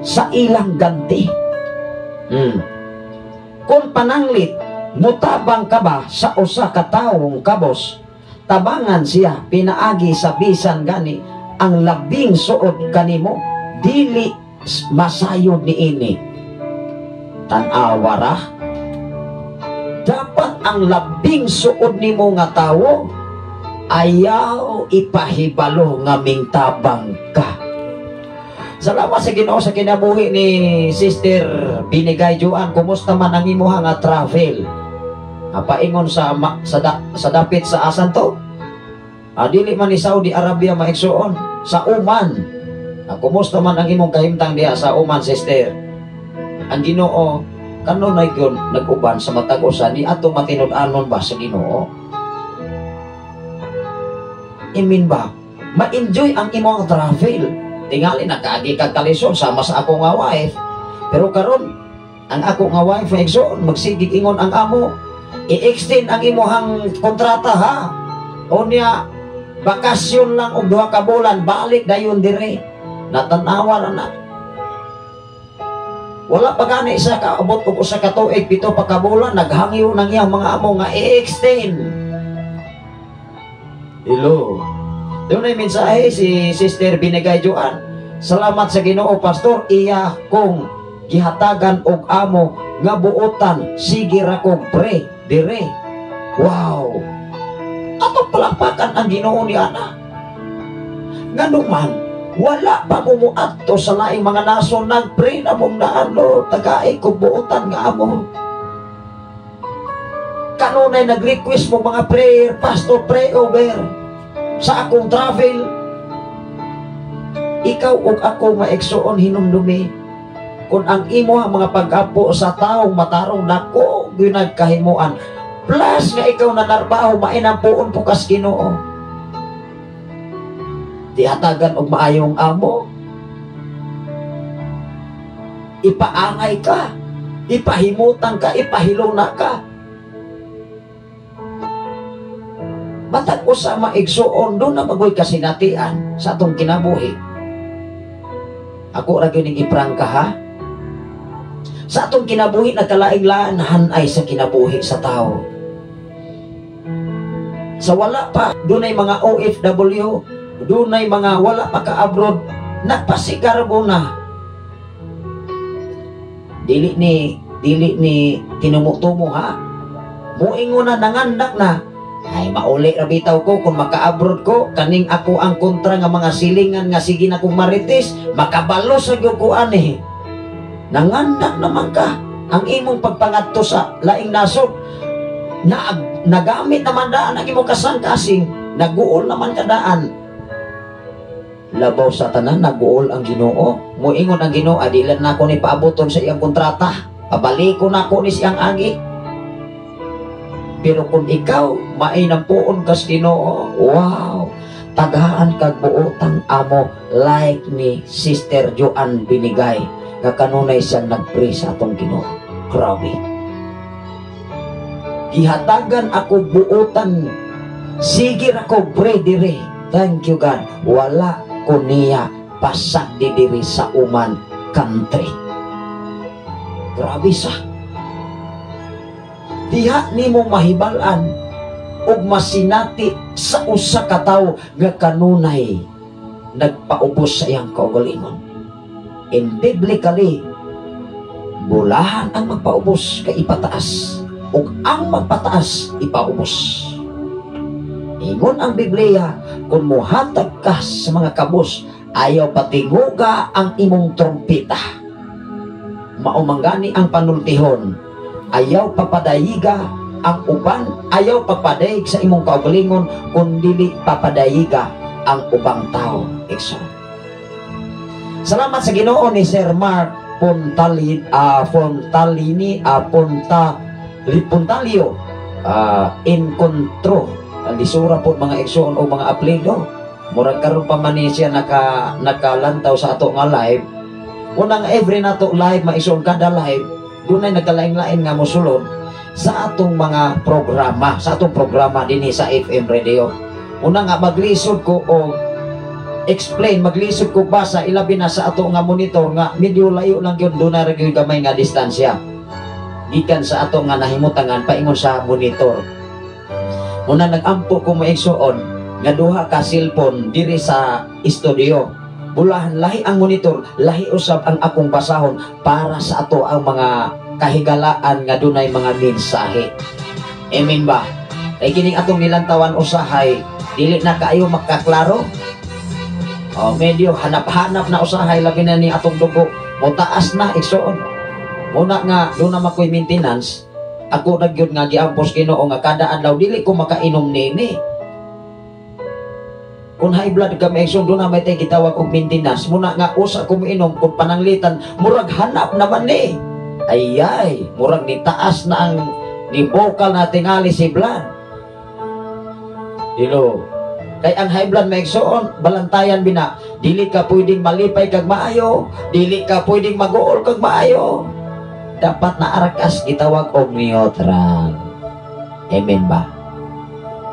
sa ilang ganti. Kung pananglit mutabang ka ba sa usa ka tawong kabos, tabangan siya pinaagi sa bisan gani ang labing suod kanimo, dili masayod niini. Tan-awa ra. Dapat ang labing suod nimo nga tawo ayaw ipahibalo nga mingtabang ka. Salamat sa Ginoo sa kinabuhi ni Sister Binigay Joan. Kumusta man ang imuha nga travel? Paingon sa dapit sa asan to? Dili man ni Saudi Arabia, maigsuon, sa Oman. Kumusta man ang imong kahimtang diha sa Oman, sister? Ang Ginoo kanunay gyud nag-uban sa matag usa ni ato matinud-anon ba sa Ginoo? Imin ba? Ma-enjoy ang imong travel. Tingali nakaagi kag kalisod sama sa ako nga wife. Pero karon ang ako nga wife, igsoon, magsigig ingon ang amo, i-extend ang imuhang kontrata ha. O niya bakasyon lang og 2 ka bulan, balik dayon dire. Natanawa ra na. Wala pa gani sa kaabot og usa ka tuig, 7 pa ka bulan, naghangyo nang iyang mga amo nga i-extend. Hello. Doon ay mensahe si Sister Binigay Joan. Salamat sa Ginoo, Pastor, iya kong gihatagan og amo nga buotan, sige ra kog pre dire. Wow. Atong palakpakan ang Ginoo ni ana. Nganuman wala pa mo muadto sa laing mga nason, nagpre na mong naan, Lord, tagay kog buotan nga amo. Kanunay nag-request mo mga prayer, Pastor, pray over sa akong travel. Ikaw ug ako, maigsuon, hinumdumi kung ang imo ang mga pag-apo sa taong matarong, nako gyud nagkahimuan. Plus nga ikaw nanarbaho, mainampuon po kas Ginoo. Dihatagan og maayong amo. Ipaangay ka, ipahimutan ka, ipahiluna ka. Matag usa, maigsuon, doon na magoy kasinatian sa atong kinabuhi. Ako ra gyud ning iprangka ha. Sa atong kinabuhi, nagkalaing-lain hanay sa kinabuhi sa tao. Sa wala pa, dunay mga OFW, dunay mga wala pa ka-abroad, nagpasigarbo na. Dili ni tinumutumo ha. Muingon na, nangandak na. Ay, mauli ra bitaw ko kung maka-abroad ko, kaning ako ang kontra nga mga silingan nga sige na kong marites, makabalo sa gyud ko ani. Nangandak naman ka ang imong pagpangadto sa laing nasod. Na, nagamit naman daan ang imong kasang-kasing, naguol naman kadaan. Labaw sa tanan, naguol ang Ginoo. Muingon ang Ginoo, adilan na ako ni paaboton sa iyang kontrata. Pabaliko na ako ni siyang agi. Pero kung ikaw mainampuon kas Ginoo, wow, tagaan kag buotang amo, like ni Sister Joanne Binigay nga kanunay siyang nagpray sa atong Ginoo. Grabe. Gihatagan ako buotan. Sige ra ko pray dire. Thank you, God. Wala ko niya pasagdi diri sa Oman country. Grabe sa. Diha nimo mahibal-an ug masinati sa usa ka tawo nga kanunay nagpaubos sa iyang kaugalingon. In biblically, bulahan ang magpaubos kay ipataas ug ang magpataas ipaubos. Ingon ang Biblia, kung muhatag ka sa mga kabos, ayaw patinguga ang imong trompeta. Mao man gani ang panultihon, ayaw papadayiga ang uban, ayaw papadayig sa imong kaugalingon kung dili papadayiga ang ubang tao. Igsoon. Salamat sa Ginoo ni Sir Mark Pontali, Fontalini, Pontalio, Encontro. Lisura po mga igsoon o mga apelyido. Murag karon pa man ni siya nakalantaw sa ato nga live. Unang every nato live, maigsoon, kada live dunay nagkalain-lain nga mosulod sa atong mga programa, sa atong programa dinhi sa FM radio. Una nga maglisod ko og explain, maglisod ko basa, ilabi na sa ato nga monitor nga medyo layo lang gyud, dunay ra gyud gamay nga distansya gikan sa ato nga nahimutangan paingon sa monitor. Una nagampo ko, maigsuon, nga duha ka cellphone diri sa studio. Bulahan lahi ang monitor, lahi usab ang akong basahon para sa ato ang mga kahigalaan nga dunay mga mensahe. Amen ba? Kay kining atong nilantawan usahay, dili na kaayo makaklaro. Oh, medyo hanap-hanap na usahay, labi na ni atong dugo. Motaas na, igsuon. Muna nga doon na makoy maintenance, ako na gyud nga giampos Ginoo nga kada adlaw dili ko makainom nini. Kung high blood ka, may doon na may tay gitawag og maintenance. Muna nga usa ko moinom, kung pananglitan murag hanap naman ni. Ayay, murag ni taas na ang ni vocal na tingali si blood. Dilo. Kay ang high blood, maigsoon, balantayan bina. Dili ka pwedeng malipay kag maayo, dili ka pwedeng maguol kag maayo. Dapat na arakas gitawag og neutral. Amen ba?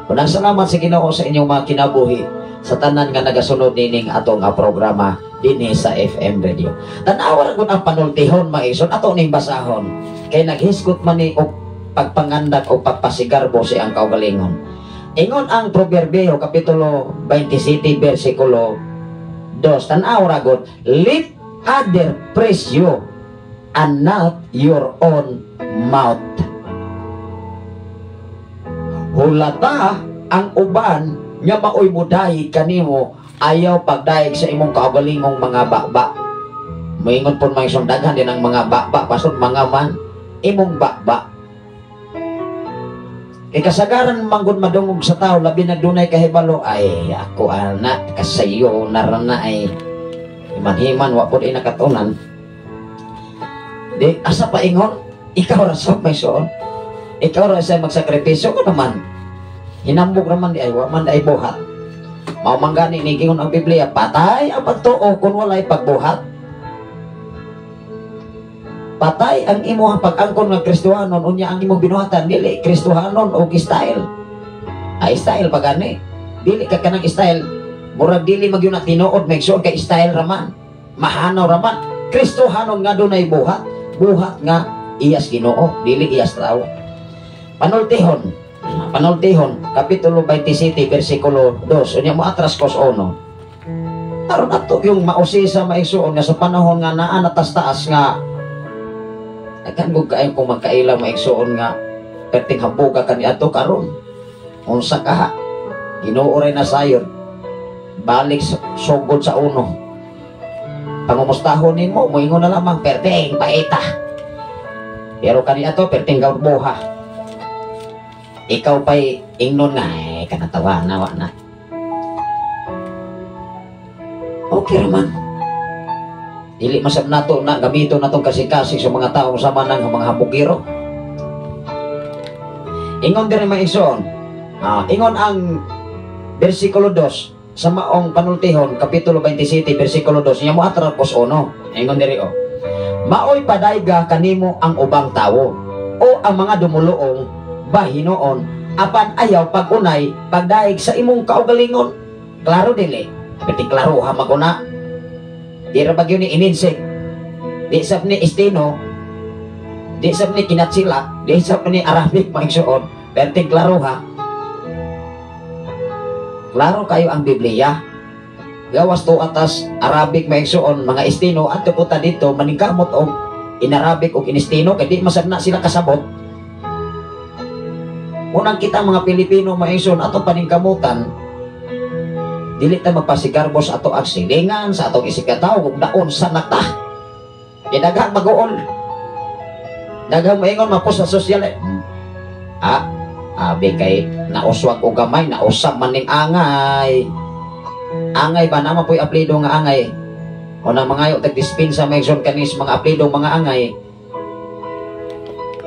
Unang salamat sa Ginoo sa inyong mga kinabuhi, sa tanan nga nagasunod nining ato nga programa dinhi sa FM radio. Tanawa ra gud ang panultihon, maigsoon, ato ning basahon. Kay naghisgot man ni og pagpangandak o pagpasigarbo sa iyang kaugalingon. Ingon ang Proverbio kapitulo 27 bersikulo 2. Tanaw ra gud, "Let other praise you and not your own mouth." Hulata ang uban nga maoy mudayig kanimo, ayaw pagdayeg sa imong kaugalingong mga baba. Moingon pud mga isang daghan din ang mga baba, pasod mga man imong baba. Kay kasagaran manggod madungog sa tao, labi na dunay kahibalo, "Ay, ako ana kasayo narana ay himan-himan, wa pud inakatunan." Di asa pa ingon, ikaw ra sa may suon. Ikaw ra sa magsakripisyo ko naman. Hinambog raman di ay wa man ay buhat. Mao man gani ni gingon ang Biblia, patay ang pagtuo kung walay pagbuhat. Patay ang imong pag-angkon nga Kristohanon unya ang imong binuhatan dili Kristohanon og style. Ay, style pa gani. Dili ka kanang style. Murag dili magyud na tinuod, may kay style raman. Mahanaw raman. Kristohanon nga dunay buhat. Buhat nga iyas Ginoo, dili iyas tao. Panultihon, Panultihon, Kapitulo 27, versikulo 2, unya mo atras kos 1. Aron ato yung mausisa, maigsuon, nga sa panahon nga naa na taas nga daghan gud kaayo kung magkaila, maigsuon, nga perting habuga kani ato karon. Unsa ka, Ginoo ray nasayon. Balik sugod sa uno. Pangumustahon nimo, moingon na lamang perting paita. Pero kani ato perting buha. Ikaw pa'y ingnon nga, eh, kanatawa na, wa na. Okay raman. Dili masab nato na gamito natong kasing-kasing sa mga taong sama ng mga habugiro. Ingon diri, maigsoon. Ingon ang versikulo 2 sa maong Panultihon, kapitulo 27, versikulo 2, nya mo atras 1. Ingon diri oh. Maoy padayga kanimo ang ubang tawo o ang mga dumuluong bahinoon, apan ayaw pag-unay pagdaig sa imong kaugalingon. Klaro dili? Pati klaro ha maguna. Di ra bagyo ni ininsik. Di sab ni Estino, di sab ni Kinatsila, di sab ni Arabic, maigsuon. Perting klaro ha. Klaro kayo ang Biblia. Gawas to atas Arabic, maigsuon, mga Estino adto po ta dito maningkamot og inarabic og inestino kay di masab na sila kasabot. Unang kita mga Pilipino, maigsuon, ato paningkamutan dili ta magpasigarbos ato ang silingan sa atong isip katawo kung daon sa nata. Kay daghang mag-uol. Daghang maingon mapos sa sosyal eh. Abi kay nauswag og gamay, nausab man ning angay. Angay ba naman po'y apelido nga angay? O nang mangayo tag dispensa, maigsoon, kanis mga apelido mga angay.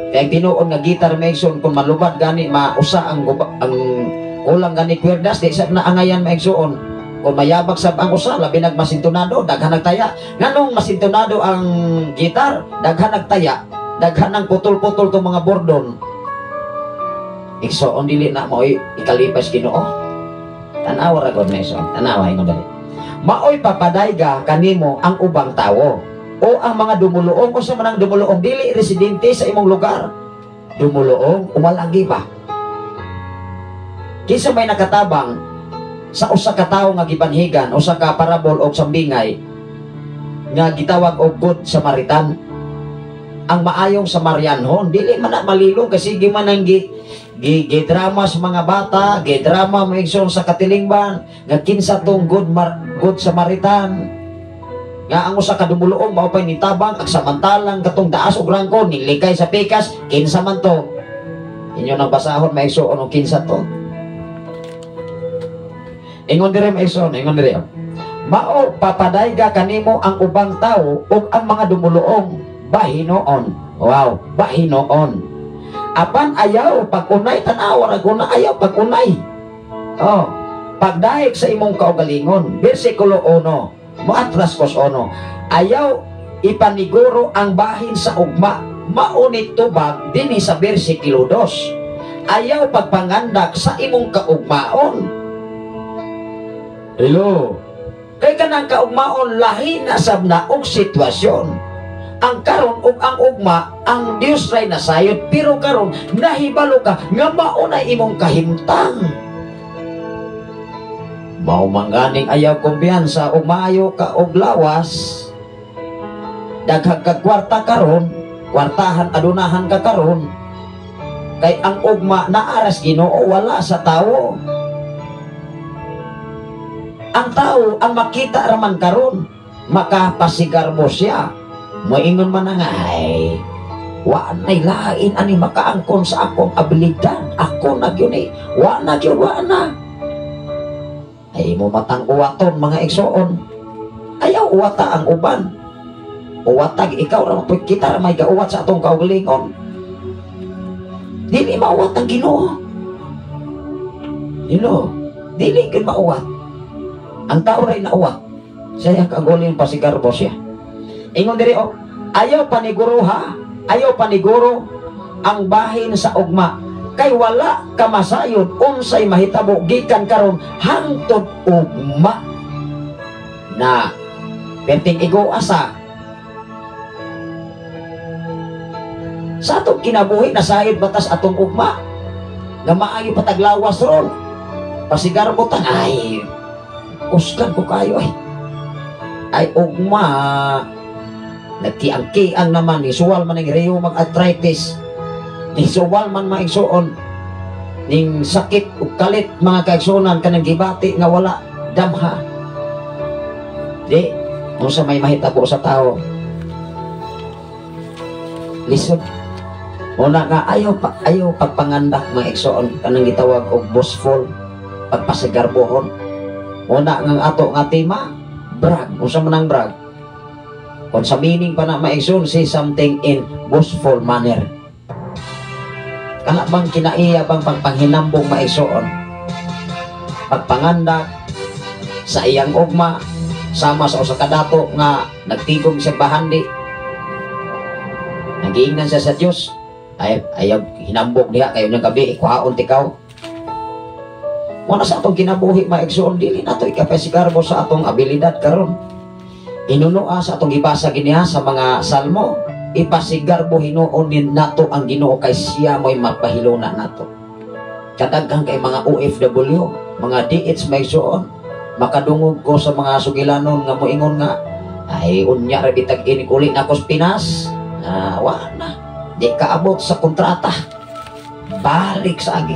Kaya ang tinuod nga gitar, maigsoon, kung malubad gani mausa ang kulang gani kwerdas, di sab na angayan, maigsoon. Kung mayabag sab ang usa, labi nag masintonado, daghan nagtaya. Nganong masintonado ang gitar, daghan nagtaya, daghan ng putol-putol tong mga bordon. Igsoon, dili na mo'y ikalipas Ginoo. Tanawa ra gud, maigsoon. Tanawa, ingon dali. Maoy papadayga kanimo ang ubang tawo o ang mga dumuluong. Unsa man ang dumuluong? Dili residente sa imong lugar. Dumuluong, umalagi ba? Kinsa may nakatabang sa usa ka tawo nga gibanhigan, usa ka parabol og sambingay nga gitawag og Good Samaritan? Ang maayong Samarianhon, dili man na malilong kasi sige man ang gi, gi, gidrama sa mga bata, gidrama, maigsoon, sa katilingban nga kinsa tong Good Samaritan nga ang usa ka dumuluong mao pay nitabang ag samantalang katong daas og rangko nilikay sa pikas? Kinsa man to? Inyo nang basahon, maigsoon, og kinsa to. Ingon dire, maigsoon, ingon dire: Mao papadayga kanimo ang ubang tawo ug ang mga dumuluong bahinoon. Wow, bahinoon. Apan ayaw pag-unay, tanawa ra guna, ayaw pag-unay. Oh, pagdaig sa imong kaugalingon. Bersikulo 1, moatras kos 1. Ayaw ipaniguro ang bahin sa ugma. Maunit tubag dinhi sa bersikulo 2. Ayaw pagpangandak sa imong kaugmaon. Hello. Kay kanang kaugmaon lahi na sab na og sitwasyon. Ang karon ug ang ugma, ang Dios ray nasayod, pero karon nahibalo ka nga mao na imong kahimtang. Mao man ganing ayaw kumpiyansa ug maayo ka og lawas. Daghang kag kwarta karon, kwartahan adunahan ka karon. Kay ang ugma naaras Ginoo, wala sa tawo. Ang tao ang makita raman karon, makapasigarbo siya. Moingon man na nga, ay, wa na'y lain ani makaangkon sa akong abilidad. Ako na gyud eh. Wa na gyud, wa na. Ay mo matang uwaton, mga igsoon. Ayaw uwata ang uban. Uwatag ikaw ra man, kita ra may gauwat sa atong kaugalingon. Dili mauwat ang Ginoo. Hello, dili gyud mauwat. Ang tao ray nauwat. Siya kagulin pasigarbo siya. Ingon diri oh, ayaw paniguro ha, ayaw paniguro ang bahin sa ugma kay wala ka masayod unsay mahitabo gikan karon hangtod ugma. Na perting igo asa. Sa atong kinabuhi, nasayod batas atong ugma nga maayo pataglawas ron. Pasigarbo ta, ay kusgan ko kayo ay. Ay ugma, nagkiang-kiang naman, isuwal man ang rheuma, mag-arthritis, isuwal man maigsuon, ning sakit ug kalit, mga kaigsuonan, kanang gibati nga wala damha. Di, unsa may mahitabo sa tao? Lisod. Una nga ayaw pa, ayaw pagpangandak, mga igsoon, kanang gitawag og boastful, pagpasigarbohon. Una nga ato nga tema, brag. Unsa man ang brag? Kung sa meaning pa na, mga igsoon, say something in boastful manner. Kana bang kinaiya bang pagpanghinambong, mga igsoon? Pagpangandak sa iyang ugma sama sa usa ka dato nga nagtigom siya bahandi. Nagiingnan siya sa Dios, ay ayaw hinambog diha kayo niyang gabi ikuhaon tikaw. Muna sa atong kinabuhi, mga igsoon, dili nato ikapasigarbo sa atong abilidad karon. Inunoa sa atong gibasa giniha sa mga salmo, ipasigarbo hinuon ni nato ang Ginoo kay siya mo'y mapahiluna nato. Kadaghan kay mga OFW, mga DH, mga igsoon, makadungog ko sa mga sugilanon nga moingon nga ay unya ra bitag inig uli na akong Pinas, ah, wa na di kaabot sa kontrata, balik sa agi.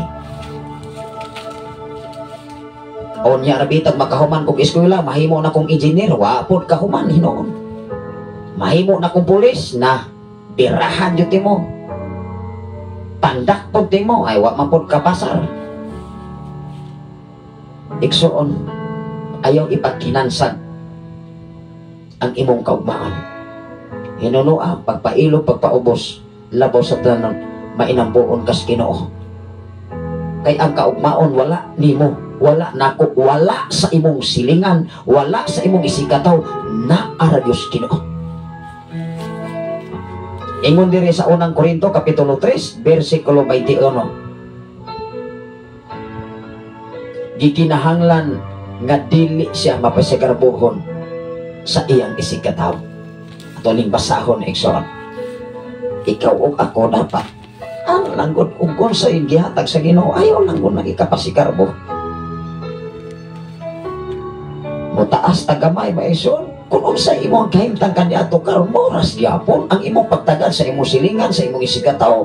Unya ra bitag makahuman kog eskwela, mahimo na kong engineer, wa pod kahuman hinuon. Mahimo na kong pulis na birahan jud mo, pandak pod mo, ay wa man pod kapasar. Igsoon, ayaw ipagkinansag ang imong kaugmaan. Hinunoa, pagpailo, pagpaubos, labaw sa tanan, mainambuon kas Ginoo. Kay ang kaugmaon wala nimo, wala nako, wala sa imong silingan, wala sa imong isikataw, naara Dios Ginoo. Ingon diri sa Unang Korinto kapitulo 3 bersikulo 21. Gikinahanglan nga dili siya mapasigarbuhon sa iyang isikataw. Ato ning basahon, igsoon. Ikaw ug ako dapat ang langgod ug kung sa gihatag sa Ginoo, ayaw langgod nagikapasigarbo. Mutaas ta gamay, maigsoon. Kung unsa imo ang kahimtang kaniadto karon, moras gyapon ang imong pagtagad sa imong silingan, sa imong isikataw.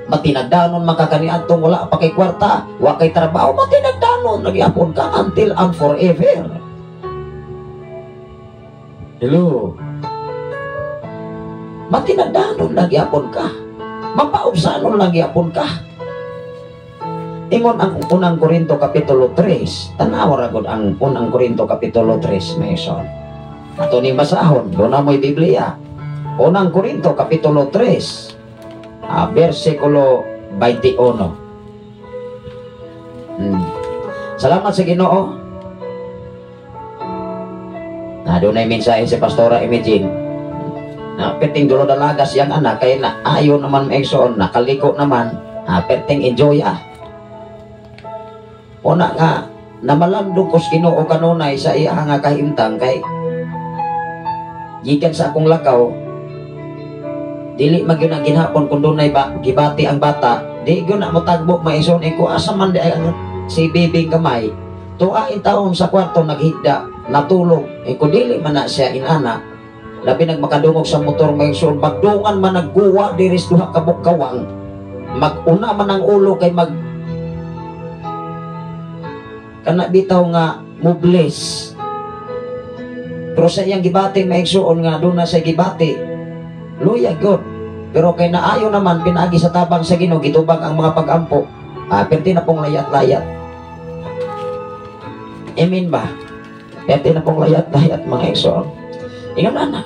Matinagdanon man ka kaniadtong wala pa kay kwarta, wa kay trabaho, matinagdanon nagyapon ka until and forever. Hello. Matinagdanon nagyapon ka. Mapaubsanon nagyapon ka. Ingon ang Unang Korinto kapitulo 3, tanawa ra gud ang Unang Korinto kapitulo 3, Mason. Ato ning basahon, doon na mo'y Biblia. Unang Korinto kapitulo 3, versikulo 21. Salamat sa Ginoo. Na doon ay mensahe si Pastora Imagine. Na perting dulo dalaga siyang anak kay na ayo naman maigsoon, nakaliko naman, perting enjoy ah. Una nga namalandong ko sa Ginoo kanunay sa iya nga kahimtang kay gikan sa akong lakaw dili magyud ang ginhapon kung dunay ba gibati ang bata, di gyud na motagbo maigsoon ko asa man di ang si bibing kamay tuain taon sa kwarto naghigda natulog eh kung dili man na siya inana labi nagmakadungog sa motor maigsoon magdungan man nagguwa diri sa duha ka bukawang maguna man ang ulo kay mag kana bitaw nga mubles. Pero sa iyang gibati maigsuon nga doon na sa gibati luya gyud. Pero kay naayo naman pinaagi sa tabang sa Ginoo gitubag ang mga pagampo. Perti na pong layat-layat. Amen ba? Perti na pong layat-layat mga igsuon. Ingon na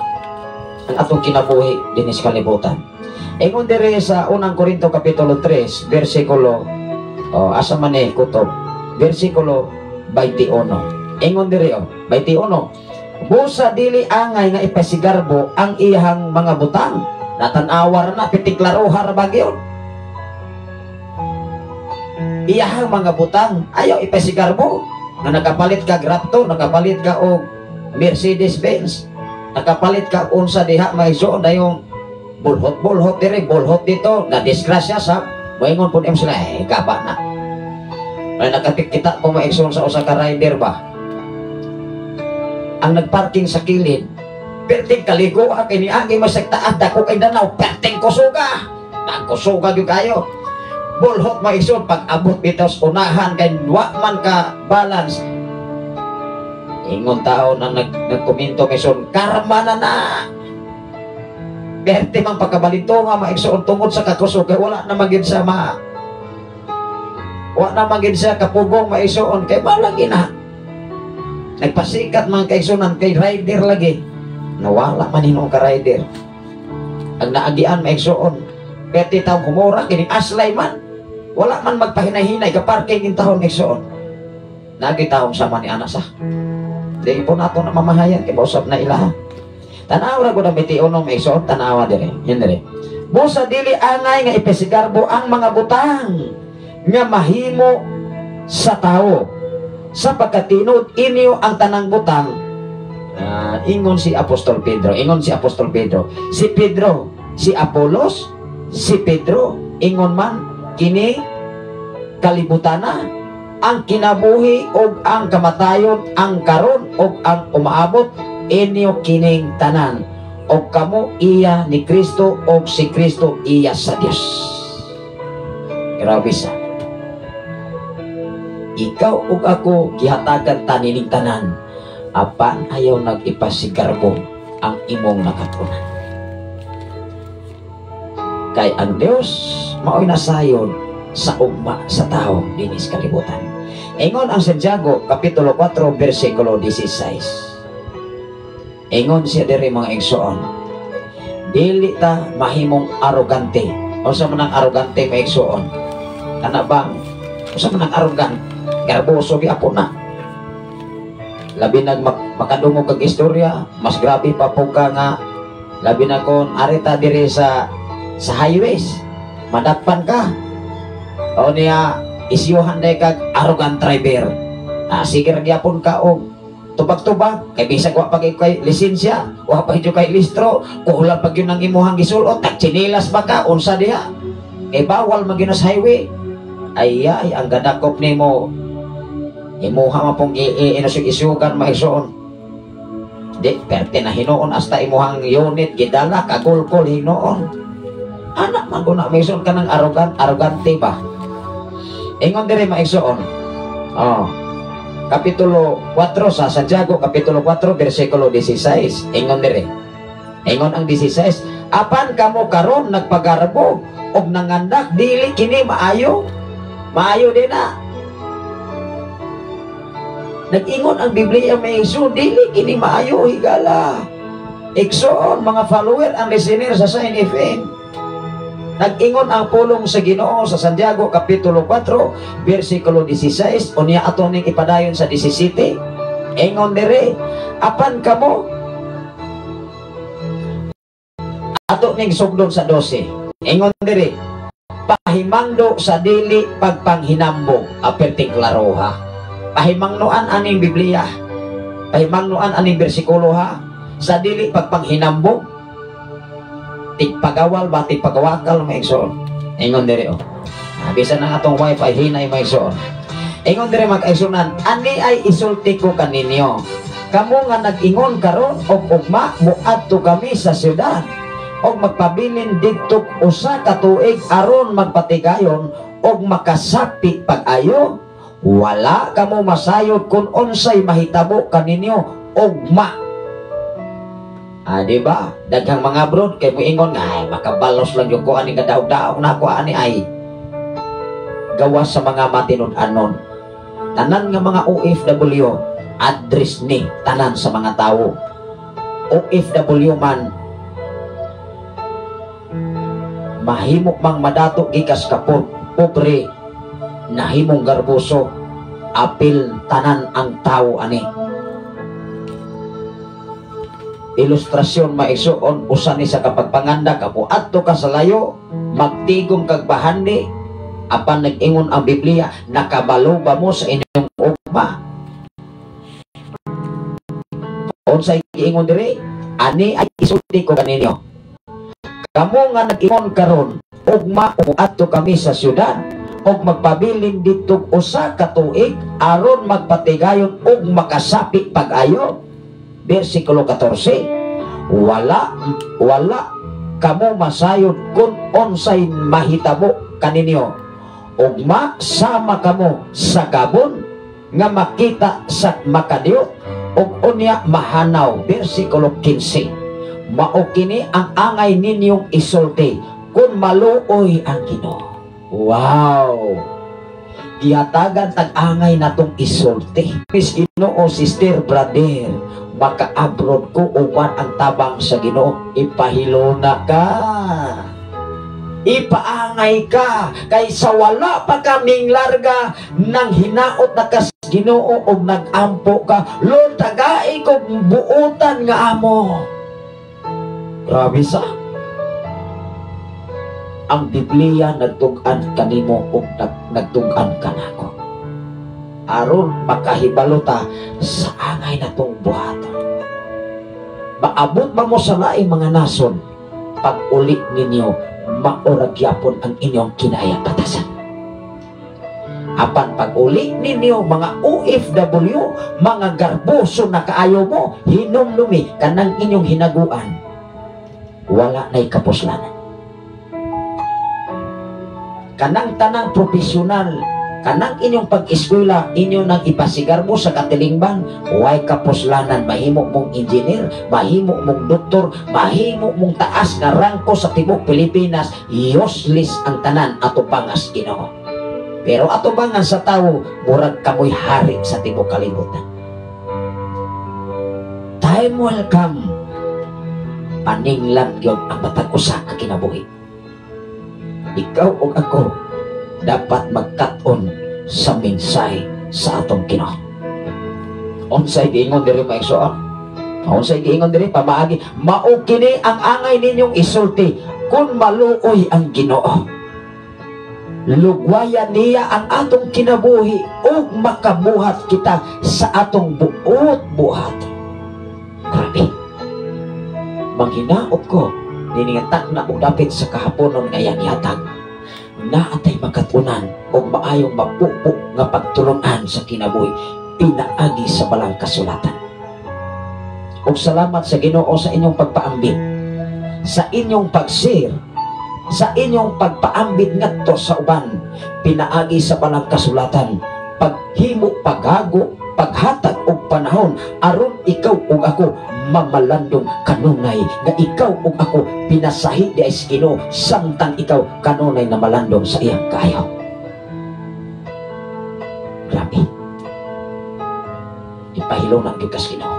ang atong kinabuhi dinhi sa kalibutan. Ingon diri sa Unang Korinto kapitulo 3 bersikulo asa man ni kutob bersikulo 21. Ingon diri 21. Busa dili angay nga ipasigarbo ang iyang mga butang. Natanawa na pitiklaroha ra ba gyud. Iyahang mga butang ayaw ipasigarbo. Nga nakapalit ka Raptor, nakapalit ka og Mercedes Benz, nakapalit ka unsa diha may zoon dayong Bulhot-bulhot dire, bulhot dito, na disgrasya sa moingon pud sila, eh gaba na. May nakakita ko maigsoon sa usa ka rider ba. Ang nagparking sa kilid, perting kaligo kay niagi masagtaas dako kay danaw, perting kusuga. Nagkusuga gyud kayo. Bulhot maigsoon pag abot bitaw sa unahan kay wa man ka balance. Ingon taon ang nagkomento maigsoon, karma na na. Perte man pagkabalinto nga maigsoon tungod sa kakusog kay wala na magid sa wa na magid sa kapugong maigsoon kay malagi na. Nagpasikat man kaigsunan kay rider lagi. Nawala man hinuon ka rider. Ang naagian maigsoon, perte taong humura kini aslay man. Wala man magpahinahinay ka parking in taon maigsoon. Nagi taong sama ni anak sa. Di po nato na mamahayan kay bausap na ilaha. Tanaw ra gud ang 21 maigsoon, tanawa dire. Yan dire. Busa dili angay nga ipasigarbo ang mga butang nga mahimo sa tao. Sa pagkatinud inyo ang tanang butang. Ingon si Apostol Pedro, ingon si Apostol Pedro. Si Pedro, si Apolos, si Pedro, ingon man kini kalibutana ang kinabuhi og ang kamatayon, ang karon og ang umaabot inyo kining tanan, og kamo iya ni Kristo og si Kristo iya sa Dios. Grabe sa. Ikaw ug ako gihatagan tanining tanan, apan ayaw nag-ipasigarbo ang imong nakatunan. Kay ang Dios mao'y nasayon sa ugma sa tao dinis kalibutan. Ingon ang Santiago kapitulo 4 bersikulo 16. Ingon siya diri mga igsoon, dili ta mahimong arogante. Unsa man ang arogante mga igsoon? Kana bang unsa man ang arrogant? Garboso gyapon na. Labi nag makadungog kag istorya, mas grabe pa po ka nga labi na kon arita diri sa highways, madakpan ka. O niya isyuhan day kag arrogant driver. Sige ra gyapon ka og tubag-tubag kay bisag wa pa kay lisensya, wa pa gyud kay listro, kulang pa gyud ang imuhang gisulot, tag tsinilas ba ka unsa diha? Kay bawal man gyud sa highway. Ay ay ang gadakop nimo imuha man pong iinusig-isugan maigsoon. Di perte na hinuon hasta imuhang unit gidala kagulkol hinuon. Anak man guna maigsoon kanang arrogante ba. Ingon diri maigsoon. Oh. Kapitulo 4 sa Santiago kapitulo 4 bersikulo 16. Ingon diri. Ingon ang 16, apan kamo karon nagpagarbo og nangandak dili kini maayo. Maayo din na. Nag-ingon ang Biblia maigsoon dili kini maayo higala. Igsoon mga follower ang listener sa Sign FM. Nag-ingon ang pulong sa Ginoo sa Santiago kapitulo 4 bersikulo 16 unya ato ning ipadayon sa 17. Ingon dire, apan kamo ato ning sugdon sa 12. Ingon dire, pahimangdo sa dili pagpanghinambog. Aperting klaro ha. Pahimangnoan aning Biblia. Pahimangnoan aning bersikulo ha. Sa dili pagpanghinambog. Tigpagawal ba tigpagawakal maigsoon. Ingon dire oh. Bisan ang atong wifi hinay maigsoon. Ingon dire mag-igsunan, ani ay isulti ko kaninyo. Kamo nga nag-ingon karon og ugma moadto kami sa syudad og magpabilin didto usa ka tuig aron magpatigayon og makasapi pag-ayo. Wala kamo masayod kun unsay mahitabo kaninyo ugma. Di ba? Daghang mga abroad kay moingon nga ay makabalos lang yung ko ani kadaog-daog na ako ani ay gawas sa mga matinud-anon. Tanan nga mga OFW address ni tanan sa mga tawo. OFW man mahimok mang madato gikas kapot pobre nahimong garboso apil tanan ang tawo ani. Ilustrasyon maigsoon usa ni sa kapagpanganda ka mo adto ka sa layo magtigom kag bahandi apan nag-ingon ang Biblia nakabalo ba mo sa inyong ugma? Unsay giingon diri? Ani ay isulti ko kaninyo. Kamo nga nag-ingon karon, ugma adto kami sa syudad og magpabilin didto 1 ka tuig aron magpatigayon og makasapi pag-ayo. Versikulo 14. Wala, wala kamo masayod kung unsay mahitabo kaninyo. Ugma sama kamo sa gabon nga makita sa makadiyot ug unya mahanaw. Versikulo 15. Mao kini ang angay ninyong isulti kung maluoy ang Ginoo. Wow! Gihatagan tag-angay natong isulti. Miss Ginoo, sister, brother, maka-abroad ko uban ang tabang sa Ginoo. Ipahiluna ka. Ipaangay ka kaysa wala pa kaming larga nang hinaot na kas Ginoo og nagampo ka. Lord, tagai ko buutan nga amo. Grabe sa ang Biblia, nagtug-an kanimo ug nagtug-an kanako aron makahibalo ta sa angay natong buhaton. Maabot ba mo sa laing mga nason, pag uli ninyo, maura gyapon ang inyong kinaya batasan. Apan pag uli ninyo, mga OFW, mga garboso na kaayo mo, hinumdumi kanang inyong hinaguan, wala na'y kapuslanan. Kanang tanang profesional, kanang inyong pag-eskwela, inyo nang ipasigarbo sa katilingban, way kapuslanan. Mahimo mong engineer, mahimo mong doktor, mahimo mong taas nga rangko sa tibuok Pilipinas, useless ang tanan atubangas Ginoo. Pero atubangan sa tawo, murag kamoy hari sa tibuok kalibutan. Time will come, paninglan gyud ang matag usa ka kinabuhi. Ikaw ug ako dapat magkat-on sa mensahe sa atong Ginoo. Unsay giingon diri, mga igsoon? Unsay giingon diri pamaagi? Mao kini ang angay ninyong isulti kung maluoy ang Ginoo. Lugwayan niya ang atong kinabuhi ug makabuhat kita sa atong buot buhat. Grabe. Manghinaot ko nining na og dapit sa kahaponon nga iyang ihatag. Naatay makatunan og maayong mapupo nga pagtulunan sa kinabuhi pinaagi sa balang kasulatan. Ug salamat sa Ginoo sa inyong pagpaambit, sa inyong pag-share, sa inyong pagpaambit ngadto sa uban pinaagi sa balang kasulatan, paghimo, paghago, paghatag og panahon aron ikaw ug ako mamalandong kanunay nga ikaw ug ako pinasahi di sa Ginoo samtang ikaw kanunay na malandong sa iyang kaayo. Grabe. Ipahiluna gyud kas Ginoo.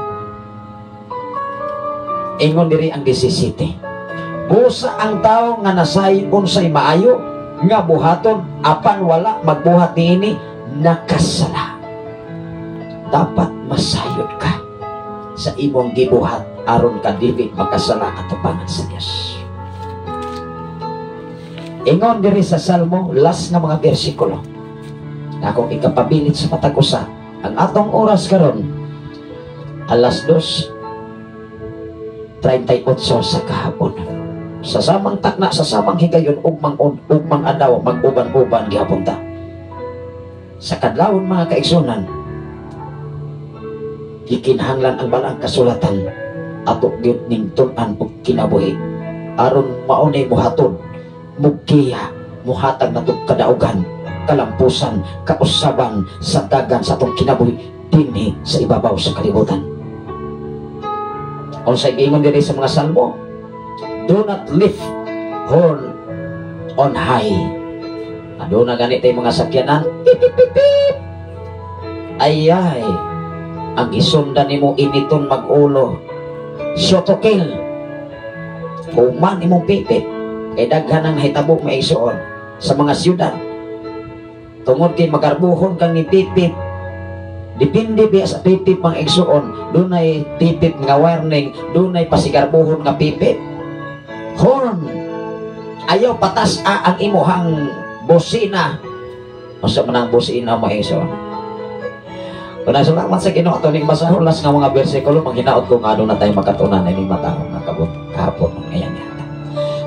Ingon diri ang 17. Busa ang tao nga nasay unsay maayo nga buhaton apan wala magbuhat niini, nakasala. Dapat masayod ka sa imong gibuhat aron ka dili makasala atubangan sa Dios. Ingon diri sa Salmo, last nga mga bersikulo. Akong ikapabilit sa matag usa. Ang atong oras karon, alas 2:38 sa kahapon. Sa samang takna, sa samang higayon, ugmang ugmang adlaw, mag-uban-uban gihapon ta. Sa kadlawon, mga kaigsunan, gikinahanglan ang balang kasulatan ato gyud ning tun-an og kinabuhi aron maunay muhatod, mugiya, muhatag nato kadaugan, kalampusan, kausaban sa dagan sa atong kinabuhi dinhi sa ibabaw sa kalibutan. Unsay giingon diri sa mga Salmo? Do not lift horn on high. Aduna gani tay mga sakyanan, pip pip pip pip. Ayay, ang isundan nimo initon mag-ulo. Shotokil. Human imong pipit. Kay daghan ang nahitabo, mga igsoon, sa mga syudad. Tungod kay magarbuhon kang ni pipit. Depende biya sa pipip, mga igsoon. Dunay pipip nga warning, dunay pasigarbuhon nga pipip. Horn. Ayaw patas a ang imuhang bosina. Unsa man ang bosina, mga igsoon? Una, salamat sa Ginoo, ato ning basahon last nga mga bersikulo. Manghinaot ko nga na tayo makatunan ini mataong nga kabot kahapon ngayon yata.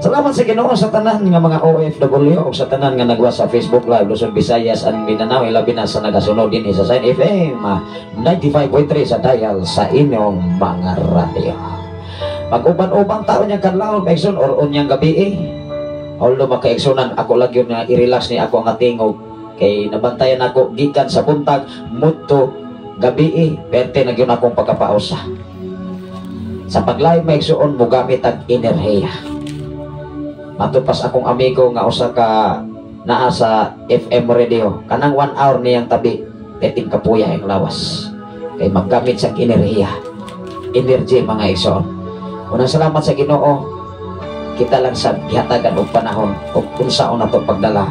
Salamat sa Ginoo sa tanan nga mga OFW o sa tanan nga nagwa sa Facebook Live, Luzon, Visayas and Mindanao, ilabi na sa nagasunod din sa Sign FM 95.3 sa dial sa inyong mga radyo. Mag-uban-uban taon niyang kadlawon, kaigsoon, or unyang gabi eh. Although makaigsunan, ako lagi yun nga i-relax ni ako ang tingog kay nabantayan ako gikan sa buntag mudto gabi eh, perte na gyud akong pagkapausa. Sa pag-live, maigsuon, mo gamit ang enerhiya. Matupas akong amigo nga usa ka naa sa FM radio, kanang 1 hour niyang tabi, peting kapuya ang lawas kay maggamit sa enerhiya, energy, mga igsoon. Unang salamat sa Ginoo, kita lang sa gihatagan og panahon ug unsaon nato pagdala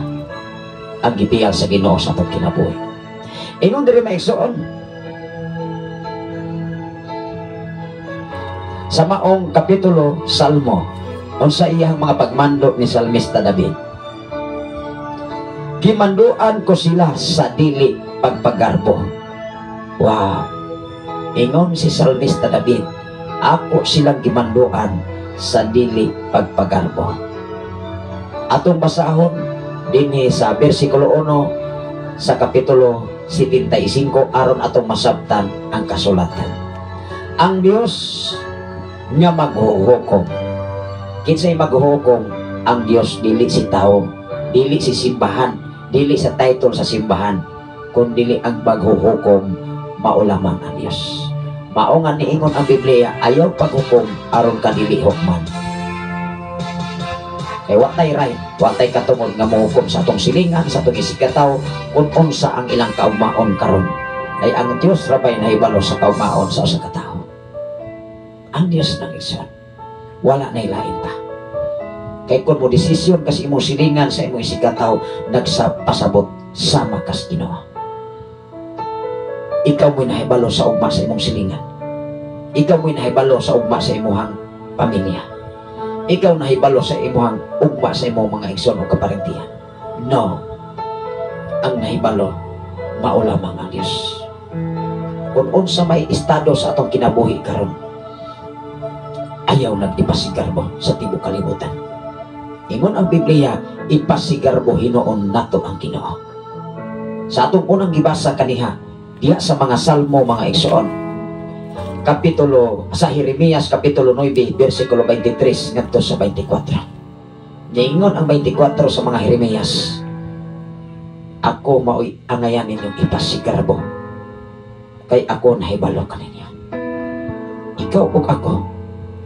ang gibiyal sa Ginoo sa atong kinabuhi. Ingon diri, mga igsoon, sa maong kapitulo, Salmo, unsa iyang mga pagmando ni Salmista David: "Gimanduan ko sila sa dili pagpagarbo." Wow, ingon si Salmista David, ako silang gimanduan sa dili pagpagarbo. Atong basahon dinhi sa versikulo 1 sa kapitulo 75 aron atong masabtan ang kasulatan. Ang Dios nga maghuhukom. Kinsay maghuhukom? Ang Dios, dili si tao, dili si simbahan, dili sa title sa simbahan, kun dili ang maghuhukom mao lamang ang Dios. Mao nga niingon ang Biblia, ayaw paghukom aron ka dili hukman. Kay wa tay right, wa tay katungod nga mohukom sa atong silingan, sa atong isigkatawo kung unsa ang ilang kaugmaon karon. Kay ang Dios ra bay nahibalo sa kaugmaon sa usa ka tawo. Ang Dios nang igsoon. Wala na ilain ta. Kay kung mo desisyon kasi imong silingan sa imong isigkatawo, nagsapasabot sama kas Ginoo. Ikaw mo'y nahibalo sa ugma sa imong silingan. Ikaw mo'y nahibalo sa ugma sa imuhang pamilya. Ikaw nahibalo sa imuhang ugma sa imong mga igsoon o kaparentihan. No. Ang nahibalo, mao lamang ang Diyos. Kung unsa may estado sa atong kinabuhi karon, ayaw nag-ipasigarbo sa tibok kalibutan. Ingon ang Biblia, ipasigarbo hinuon nato ang Ginoo. Sa atong unang gibasa kaniha, diha sa mga Salmo, mga igsoon, kapitulo sa Jeremias kapitulo 9 bersikulo 23 ngadto sa 24. Niingon ang 24 sa mga Jeremias, "Ako mao'y angayan ninyong ipasigarbo kay ako nahibalo kaninyo." Ikaw ug ako,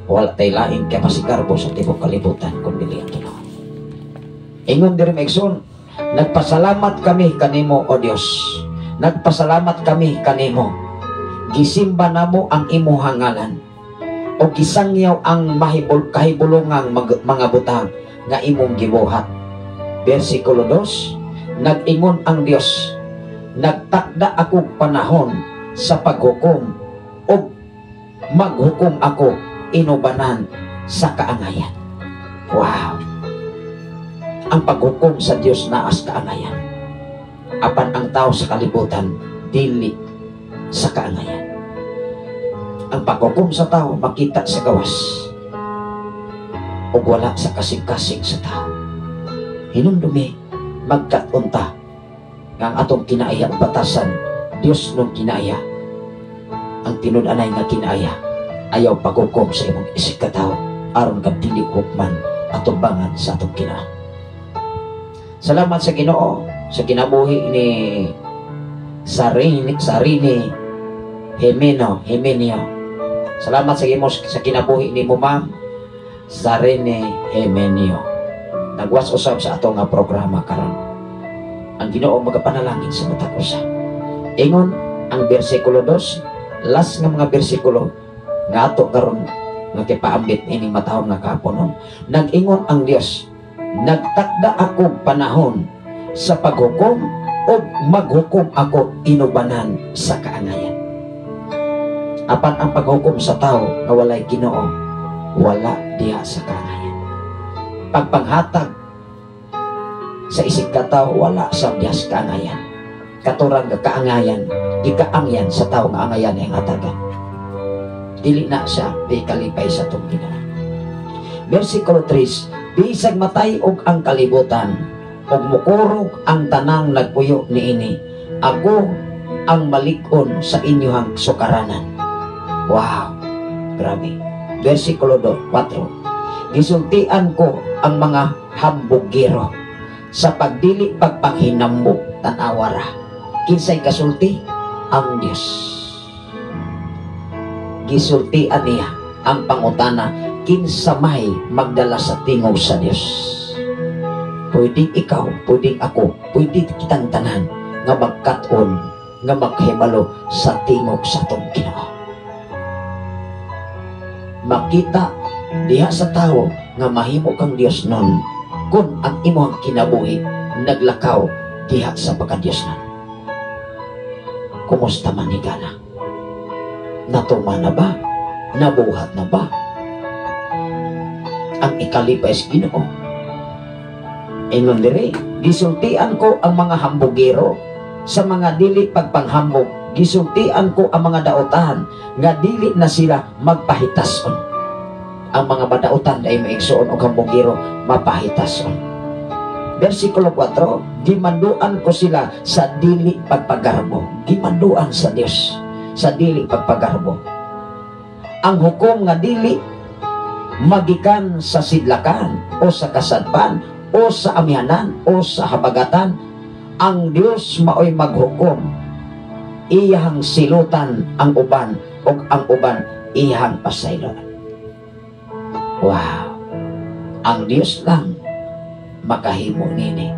wala tay lain kay pasigarbo sa tibok kalibutan kun dili ang Ginoo. Ingon diri, mga igsoon, "Nagpasalamat kami kanimo, O Dios. Nagpasalamat kami kanimo. Gisimba namo ang imuhang ngalan o gisangyaw ang mahibul kahibulungang mga butang nga imong gibuhat." Versikulo 2, nag-ingon ang Dios, "Nagtakda ako panahon sa paghukom ug maghukom ako inubanan sa kaangayan." Wow! Ang paghukom sa Dios naas kaangayan. Apan ang tao sa kalibutan, dili sa kaangayan. Ang paghukom sa tao makita sa gawas ug wala sa kasing-kasing sa tao. Hinumdumi, magkat-unta nga ang atong kinaiya batasan, Dios nung kinaiya. Ang tinud-anay nga kinaiya, ayaw paghukom sa imong isigkatawo aron ka dili hukman atubangan sa atong kinaa. Salamat sa Ginoo sa kinabuhi ni Sarini, Sarini Jimeno, Jimenio. Salamat sa Ginoo sa kinabuhi ni mo, Ma'am Sarene Jimenio. Nagwas usab sa ato nga programa karon. Ang Ginoo magapanalangin sa matag usa. Ingon ang bersikulo 2, last nga mga bersikulo nga ato karon nga kipaambit ining matahom nga kaponon. Nag-ingon ang Dios, "Nagtakda ako panahon sa paghukom o maghukom ako inubanan sa kaangayan." Apan ang paghukom sa tao nga walay Ginoo, wala diha sa kaangayan. Pagpanghatag sa isig katawo, wala sa diha sa kaangayan. Katurang nga kaangayan, gikaangyan sa tao nga angayan ang hatagan. Dili na siya di kalipay sa atong Ginoo. Versikulo 3, Bisag matay-og ang kalibutan ug mukurog ang tanang nagpuyo niini, ako ang malig-on sa inyong sukaranan. Wow, grabe. Versikulo 4. Gisultian ko ang mga hambugero sa pagdili pagpanghinambog. Tanawara. Kinsay kasulti? Ang Dios. Gisultian niya ang pangutana, kinsa may magdala sa tingog sa Dios. Pwedeng ikaw, pwedeng ako, pwede kitang tanan nga magkat-on, nga maghibalo sa tingog sa atong Ginoo. Makita diha sa tawo nga mahimo kang Dios nun kung ang imong kinabuhi naglakaw diha sa pagka-Dios nun. Kumusta man higala? Natuma na ba? Nabuhat na ba? Ang ikalipay sa Ginoo. Ingon diri, gisultian ko ang mga hambugero sa mga dili pagpanghambog. Gisultian ko ang mga daotan nga dili na sila magpahitason. Ang mga badautan ay maigsuon og hambugero mapahitason. Versikulo 4, gimanduan ko sila sa dili pagpagarbo. Gimanduan sa Dios sa dili pagpagarbo. Ang hukom nga dili magikan sa sidlakan o sa kasadpan o sa amihanan o sa habagatan, ang Dios maoy maghukom. Iyahang silutan ang uban ug ang uban iyahang pasaylon. Wow! Ang Dios lang makahimo nini.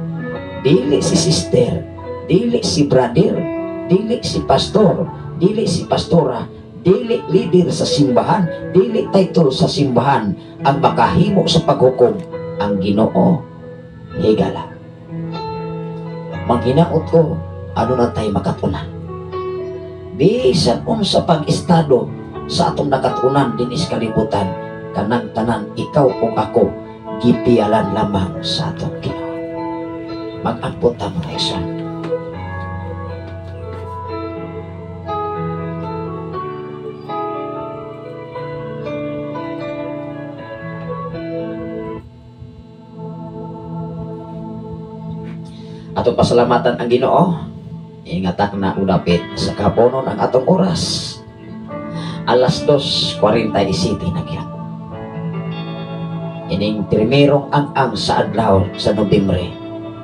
Dili si sister, dili si brother, dili si pastor, dili si pastora, dili leader sa simbahan, dili title sa simbahan ang makahimo sa paghukom. Ang Ginoo higala. Manghinaot ko, ano na tayo makatunan? Bisan unsa pag-estado sa atong nakatunan dinis kalibutan, kanang tanan ikaw o ako gipialan lamang sa atong Ginoo. Mag-ampot ta mga igsoon. Atong pasalamatan ang Ginoo. Ingatak na udapit sa kaponon ang atong oras. Alas 2:47 na gyud. Ining primerong ang-ang sa adlaw sa Nobyembre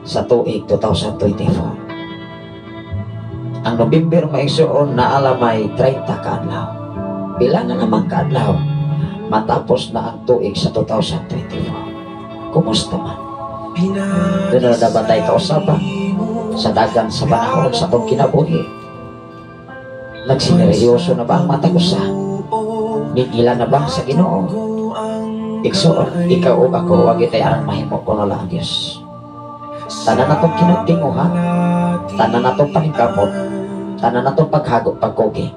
sa tuig 2024. Ang Nobyembre maigsuon na alamay 30 kaadlaw. Pila na naman kaadlaw matapos na ang tuig sa 2024. Kumusta man? Doon na dapat tayo kausapa sa dagan sa panahon sa itong kinabuhi. Nagsineryoso na ba ang matag usa? Nigila na ba sa Ginoo? Igsoon, ikaw o ako, wag itay arang mahimo kuno lang ang Diyos. Tanan natong kinatinguha, tanan natong paningkamot, tanan natong paghago, pagkugi,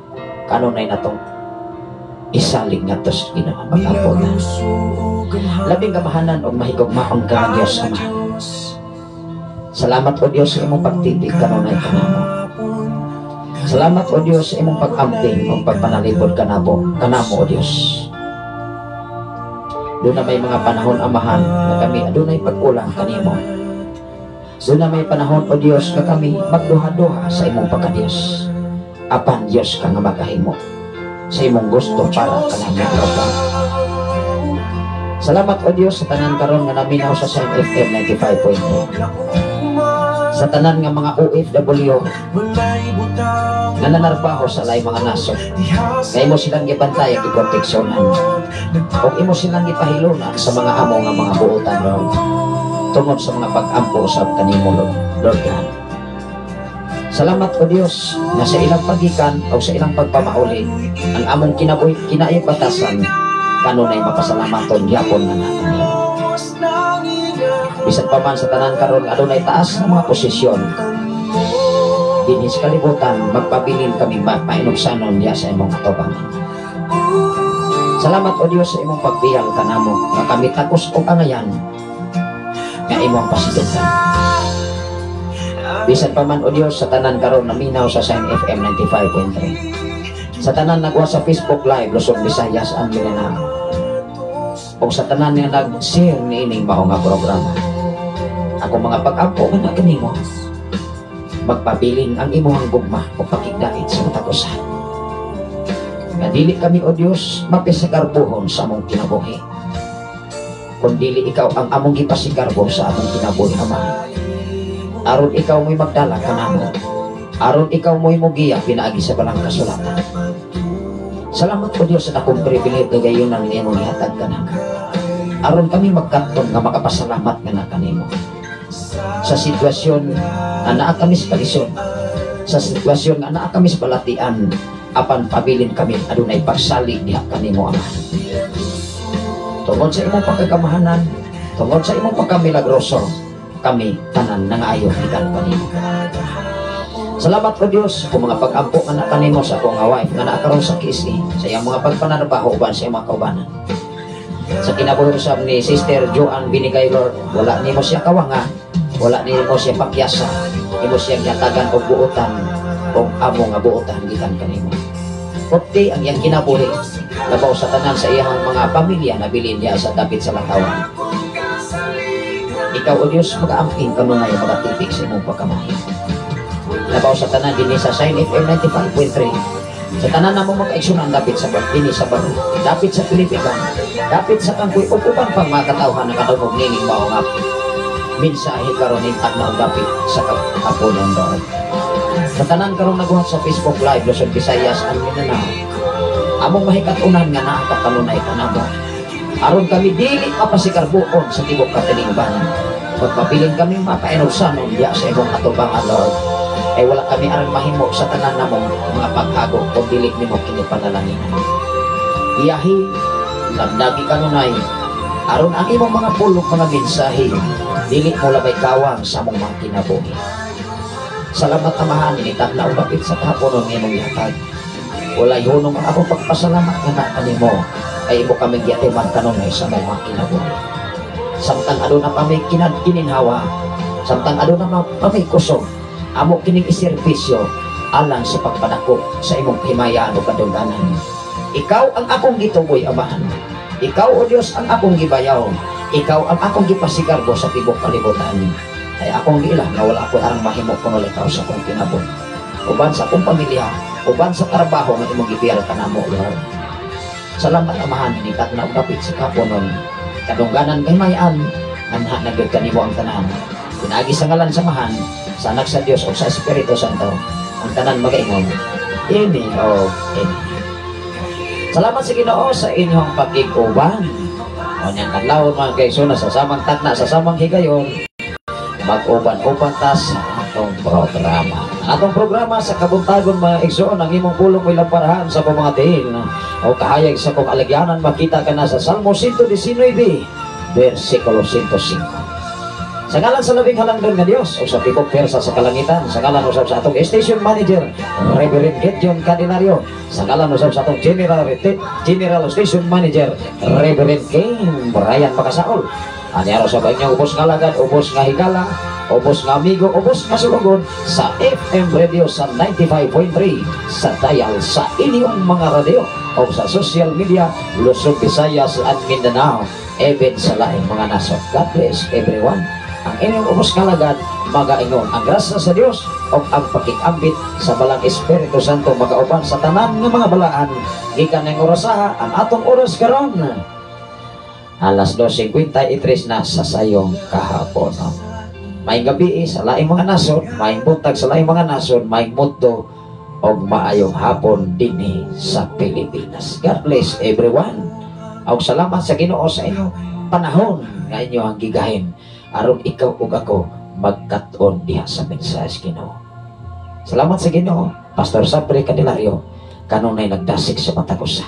kanunay natong isalig nga to sa Ginoo. Mag-apo na. Labing kamahanan o mahigugmaon ka ng Diyos Ama. Salamat o Diyos sa imong pagtibig kanunay kanamo. Salamat o Diyos sa imong pag-amping o pagpanalipod kanamo o Diyos. Doon na may mga panahon, Amahan, na kami adunay pagkulang kanimo. Doon na may panahon, o Diyos, na kami magduha-duha sa imong pagka-Diyos. Apan Diyos ka nga makahimo sa imong gusto para kanamo karon. Salamat o Diyos sa tanan karon nga naminaw sa Sign FM 95.3. Sa tanan nga mga OFW nga nanarbaho sa lay mga nasod, nga imo silang gibantay ug giproteksyonan, ug imo silang gipahilunan sa mga amo nga mga buotan, Lord, tungod sa mga pag-ampo usab kanimo, Lord God. Salamat o Dios nga sa ilang pagikan o sa ilang pagpamauli ang among kinabuhi kinaay batasan kanunay mapasalamaton gyapon nga natin. Bisan pa man sa tanan karon adunay taas nga mga posisyon dinhi sa kalibutan, magpabilin kami mapainugsanon diha sa imong atubangan. Salamat o Dios sa imong pagbiyang kanamo nga kami takos og angayan nga imong pasidunggan. Bisan pa man o Dios sa tanan karon naminaw sa Sign FM 95.3. Sa tanan nagwa sa Facebook Live Luzon, Visayas and Mindanao. O sa tanan nga nag-share niining mao nga programa. Ako mga pag-ampo nga kanimo, magpabilin ang imong gugma o pakigdait sa matag usa. Nga dili kami, O Dios, mapisigarbuhon sa among kinabuhi, kung dili ikaw ang among gipasigarbo sa among kinabuhi, Ama. Aron ikaw mo'y magdala kanamo. Aron ikaw mo'y mugiya pinaagi sa balang kasulatan. Salamat, O Dios, sa dakong pribilehiyo gayunan nga imong gihatag kanamo, aron kami magkat-on nga makapasalamat nga na kanimo. Sa sitwasyon nga naa kami sa kalisod, sa sitwasyon nga naa kami sa balatian, apan pabilin kami adunay pagsalig diha kanimo, Ama. Tungod sa imong pagkakamahanan, tungod sa imong pagkamilagroso, kami tanan nangayo gikan kanimo. Salamat, O Dios, kung mga pag-ampo nga na kanimo sa akong nga wife nga naa karon sa KSA sa iyang mga pagpanarbaho uban sa iyang mga kaubanan. Sa kinabuhi usab ni Sister Joanne Binigay, Lord, wala nimo siya kawanga, wala nimo siya pakyasa, imo siya gihatagan og buotan og amo nga buotan gikan kanimo. Pupti ang iyang kinabuhi, labaw sa tanan sa iyang mga pamilya na bilin niya sa dapit sa Latawan. Ikaw, O Dios, mag-aamping kanunay, magatipik sa imong pagkamahi. Labaw sa tanan dinhi sa Shine FM 95.3. Sa tanan namo makaigsunan dapit sa dinhi sa Baro, dapit sa Pilipinas, dapit sa Kangkoy ug uban pang mga katawhan na kadungog nining mao nga mensahe karon hintag na og dapit sa kapunon, Lord. Sa tanan karon naguhat sa Facebook Live, Luzon, Visayas and Mindanao. Among mahikat-unan nga naa ka kanunay kanamo, aron kami dili mapasigarbuon sa tibok katilingban. Pagpabilin kami mapainugsanon diya sa imong atubangan, Lord. Ay wala kami arang mahimo sa tanan namong mga paghago kung dili nimo kini panalanginan. Iyahi, lagdagi kanunay, aron ang imong mga pulong, mga mensahe, dili mo labay kawang sa among mga kinabuhi. Salamat, Amahan, initag na dapit sa kahaponon nga imong gihatag. Walay hunong ang akong pagpasalamat nga naa kanimo, ay imo kami giatiman kanunay sa among mga kinabuhi. Samtang aduna pa may kininhawa, samtang aduna pa may kusog, amo kining iserbisyo alang sa pagpadako sa imong himayaan o kadungganan. Ikaw ang akong gituboy, Amahan. Ikaw, O Dios, ang akong gibayaw. Ikaw ang akong gipasigarbo sa tibok kalibutan. Ay akong giila nga wala ako arang mahimo kun wala ikaw sa akong kinabuhi, uban sa akong pamilya, uban sa trabaho nga imong gibiyal kanamo, Lord. Salamat, Amahan, inikat na dapit sa kaponon. Kadungganan kahimayaan, anha na gyud kanimo ang tanan. Pinaagi sa ngalan sa Amahan, sa Anak sa Dios o sa Espiritu Santo, ang tanan magaingon, Amen o Amen. Salamat sa Ginoo sa inyong pagkikuban. O niyang kadlawon, mga kaigsoon, sa samang takna, sa samang higayon, mag-uban-uban ta sa atong programa. Ang atong programa sa kabuntagon, mga igsoon, ang imong pulong mo'y lamparahan sa akong mga tiil o kahayag sa akong alagyanan, makita ka na sa Salmo 119, versikulo 105. Sa ngalan sa labing halangdon nga Dios o sa tibok pwersa sa kalangitan, sa ngalan usab sa atong station manager, Reverend Gideon Candelario, sa ngalan usab sa atong general station manager, Reverend King Brian Makasaol. Anyaro sa inyong ubos nga alagad, ubos nga higala, ubos nga amigo, ubos nga sulugon sa FM Radio sa 95.3 sa dial sa inyong mga radio o sa social media, Luzon, Visayas at Mindanao, even sa laing mga nasod. God bless everyone. Ang inyong ubos nga alagad magaingon, ang grasya sa Dios o ang pakikambit sa balang Espiritu Santo magauban sa tanan nga mga balaan gikan ng orasaha. Ang atong oras karon alas 2:53 na sa sayong kahapon. No? Maayong gabi sa laing mga nasod, maayong buntag sa laing mga nasod, maayong mudto og maayong hapon dinhi sa Pilipinas. God bless everyone. Og salamat sa Ginoo sa inyong panahon nga inyo ang gigahin aron ikaw ug ako magkat-on diha sa mensahe sa Ginoo. Salamat sa Ginoo, Pastor Sabre Candelario, kanunay nagdasig sa matag usa.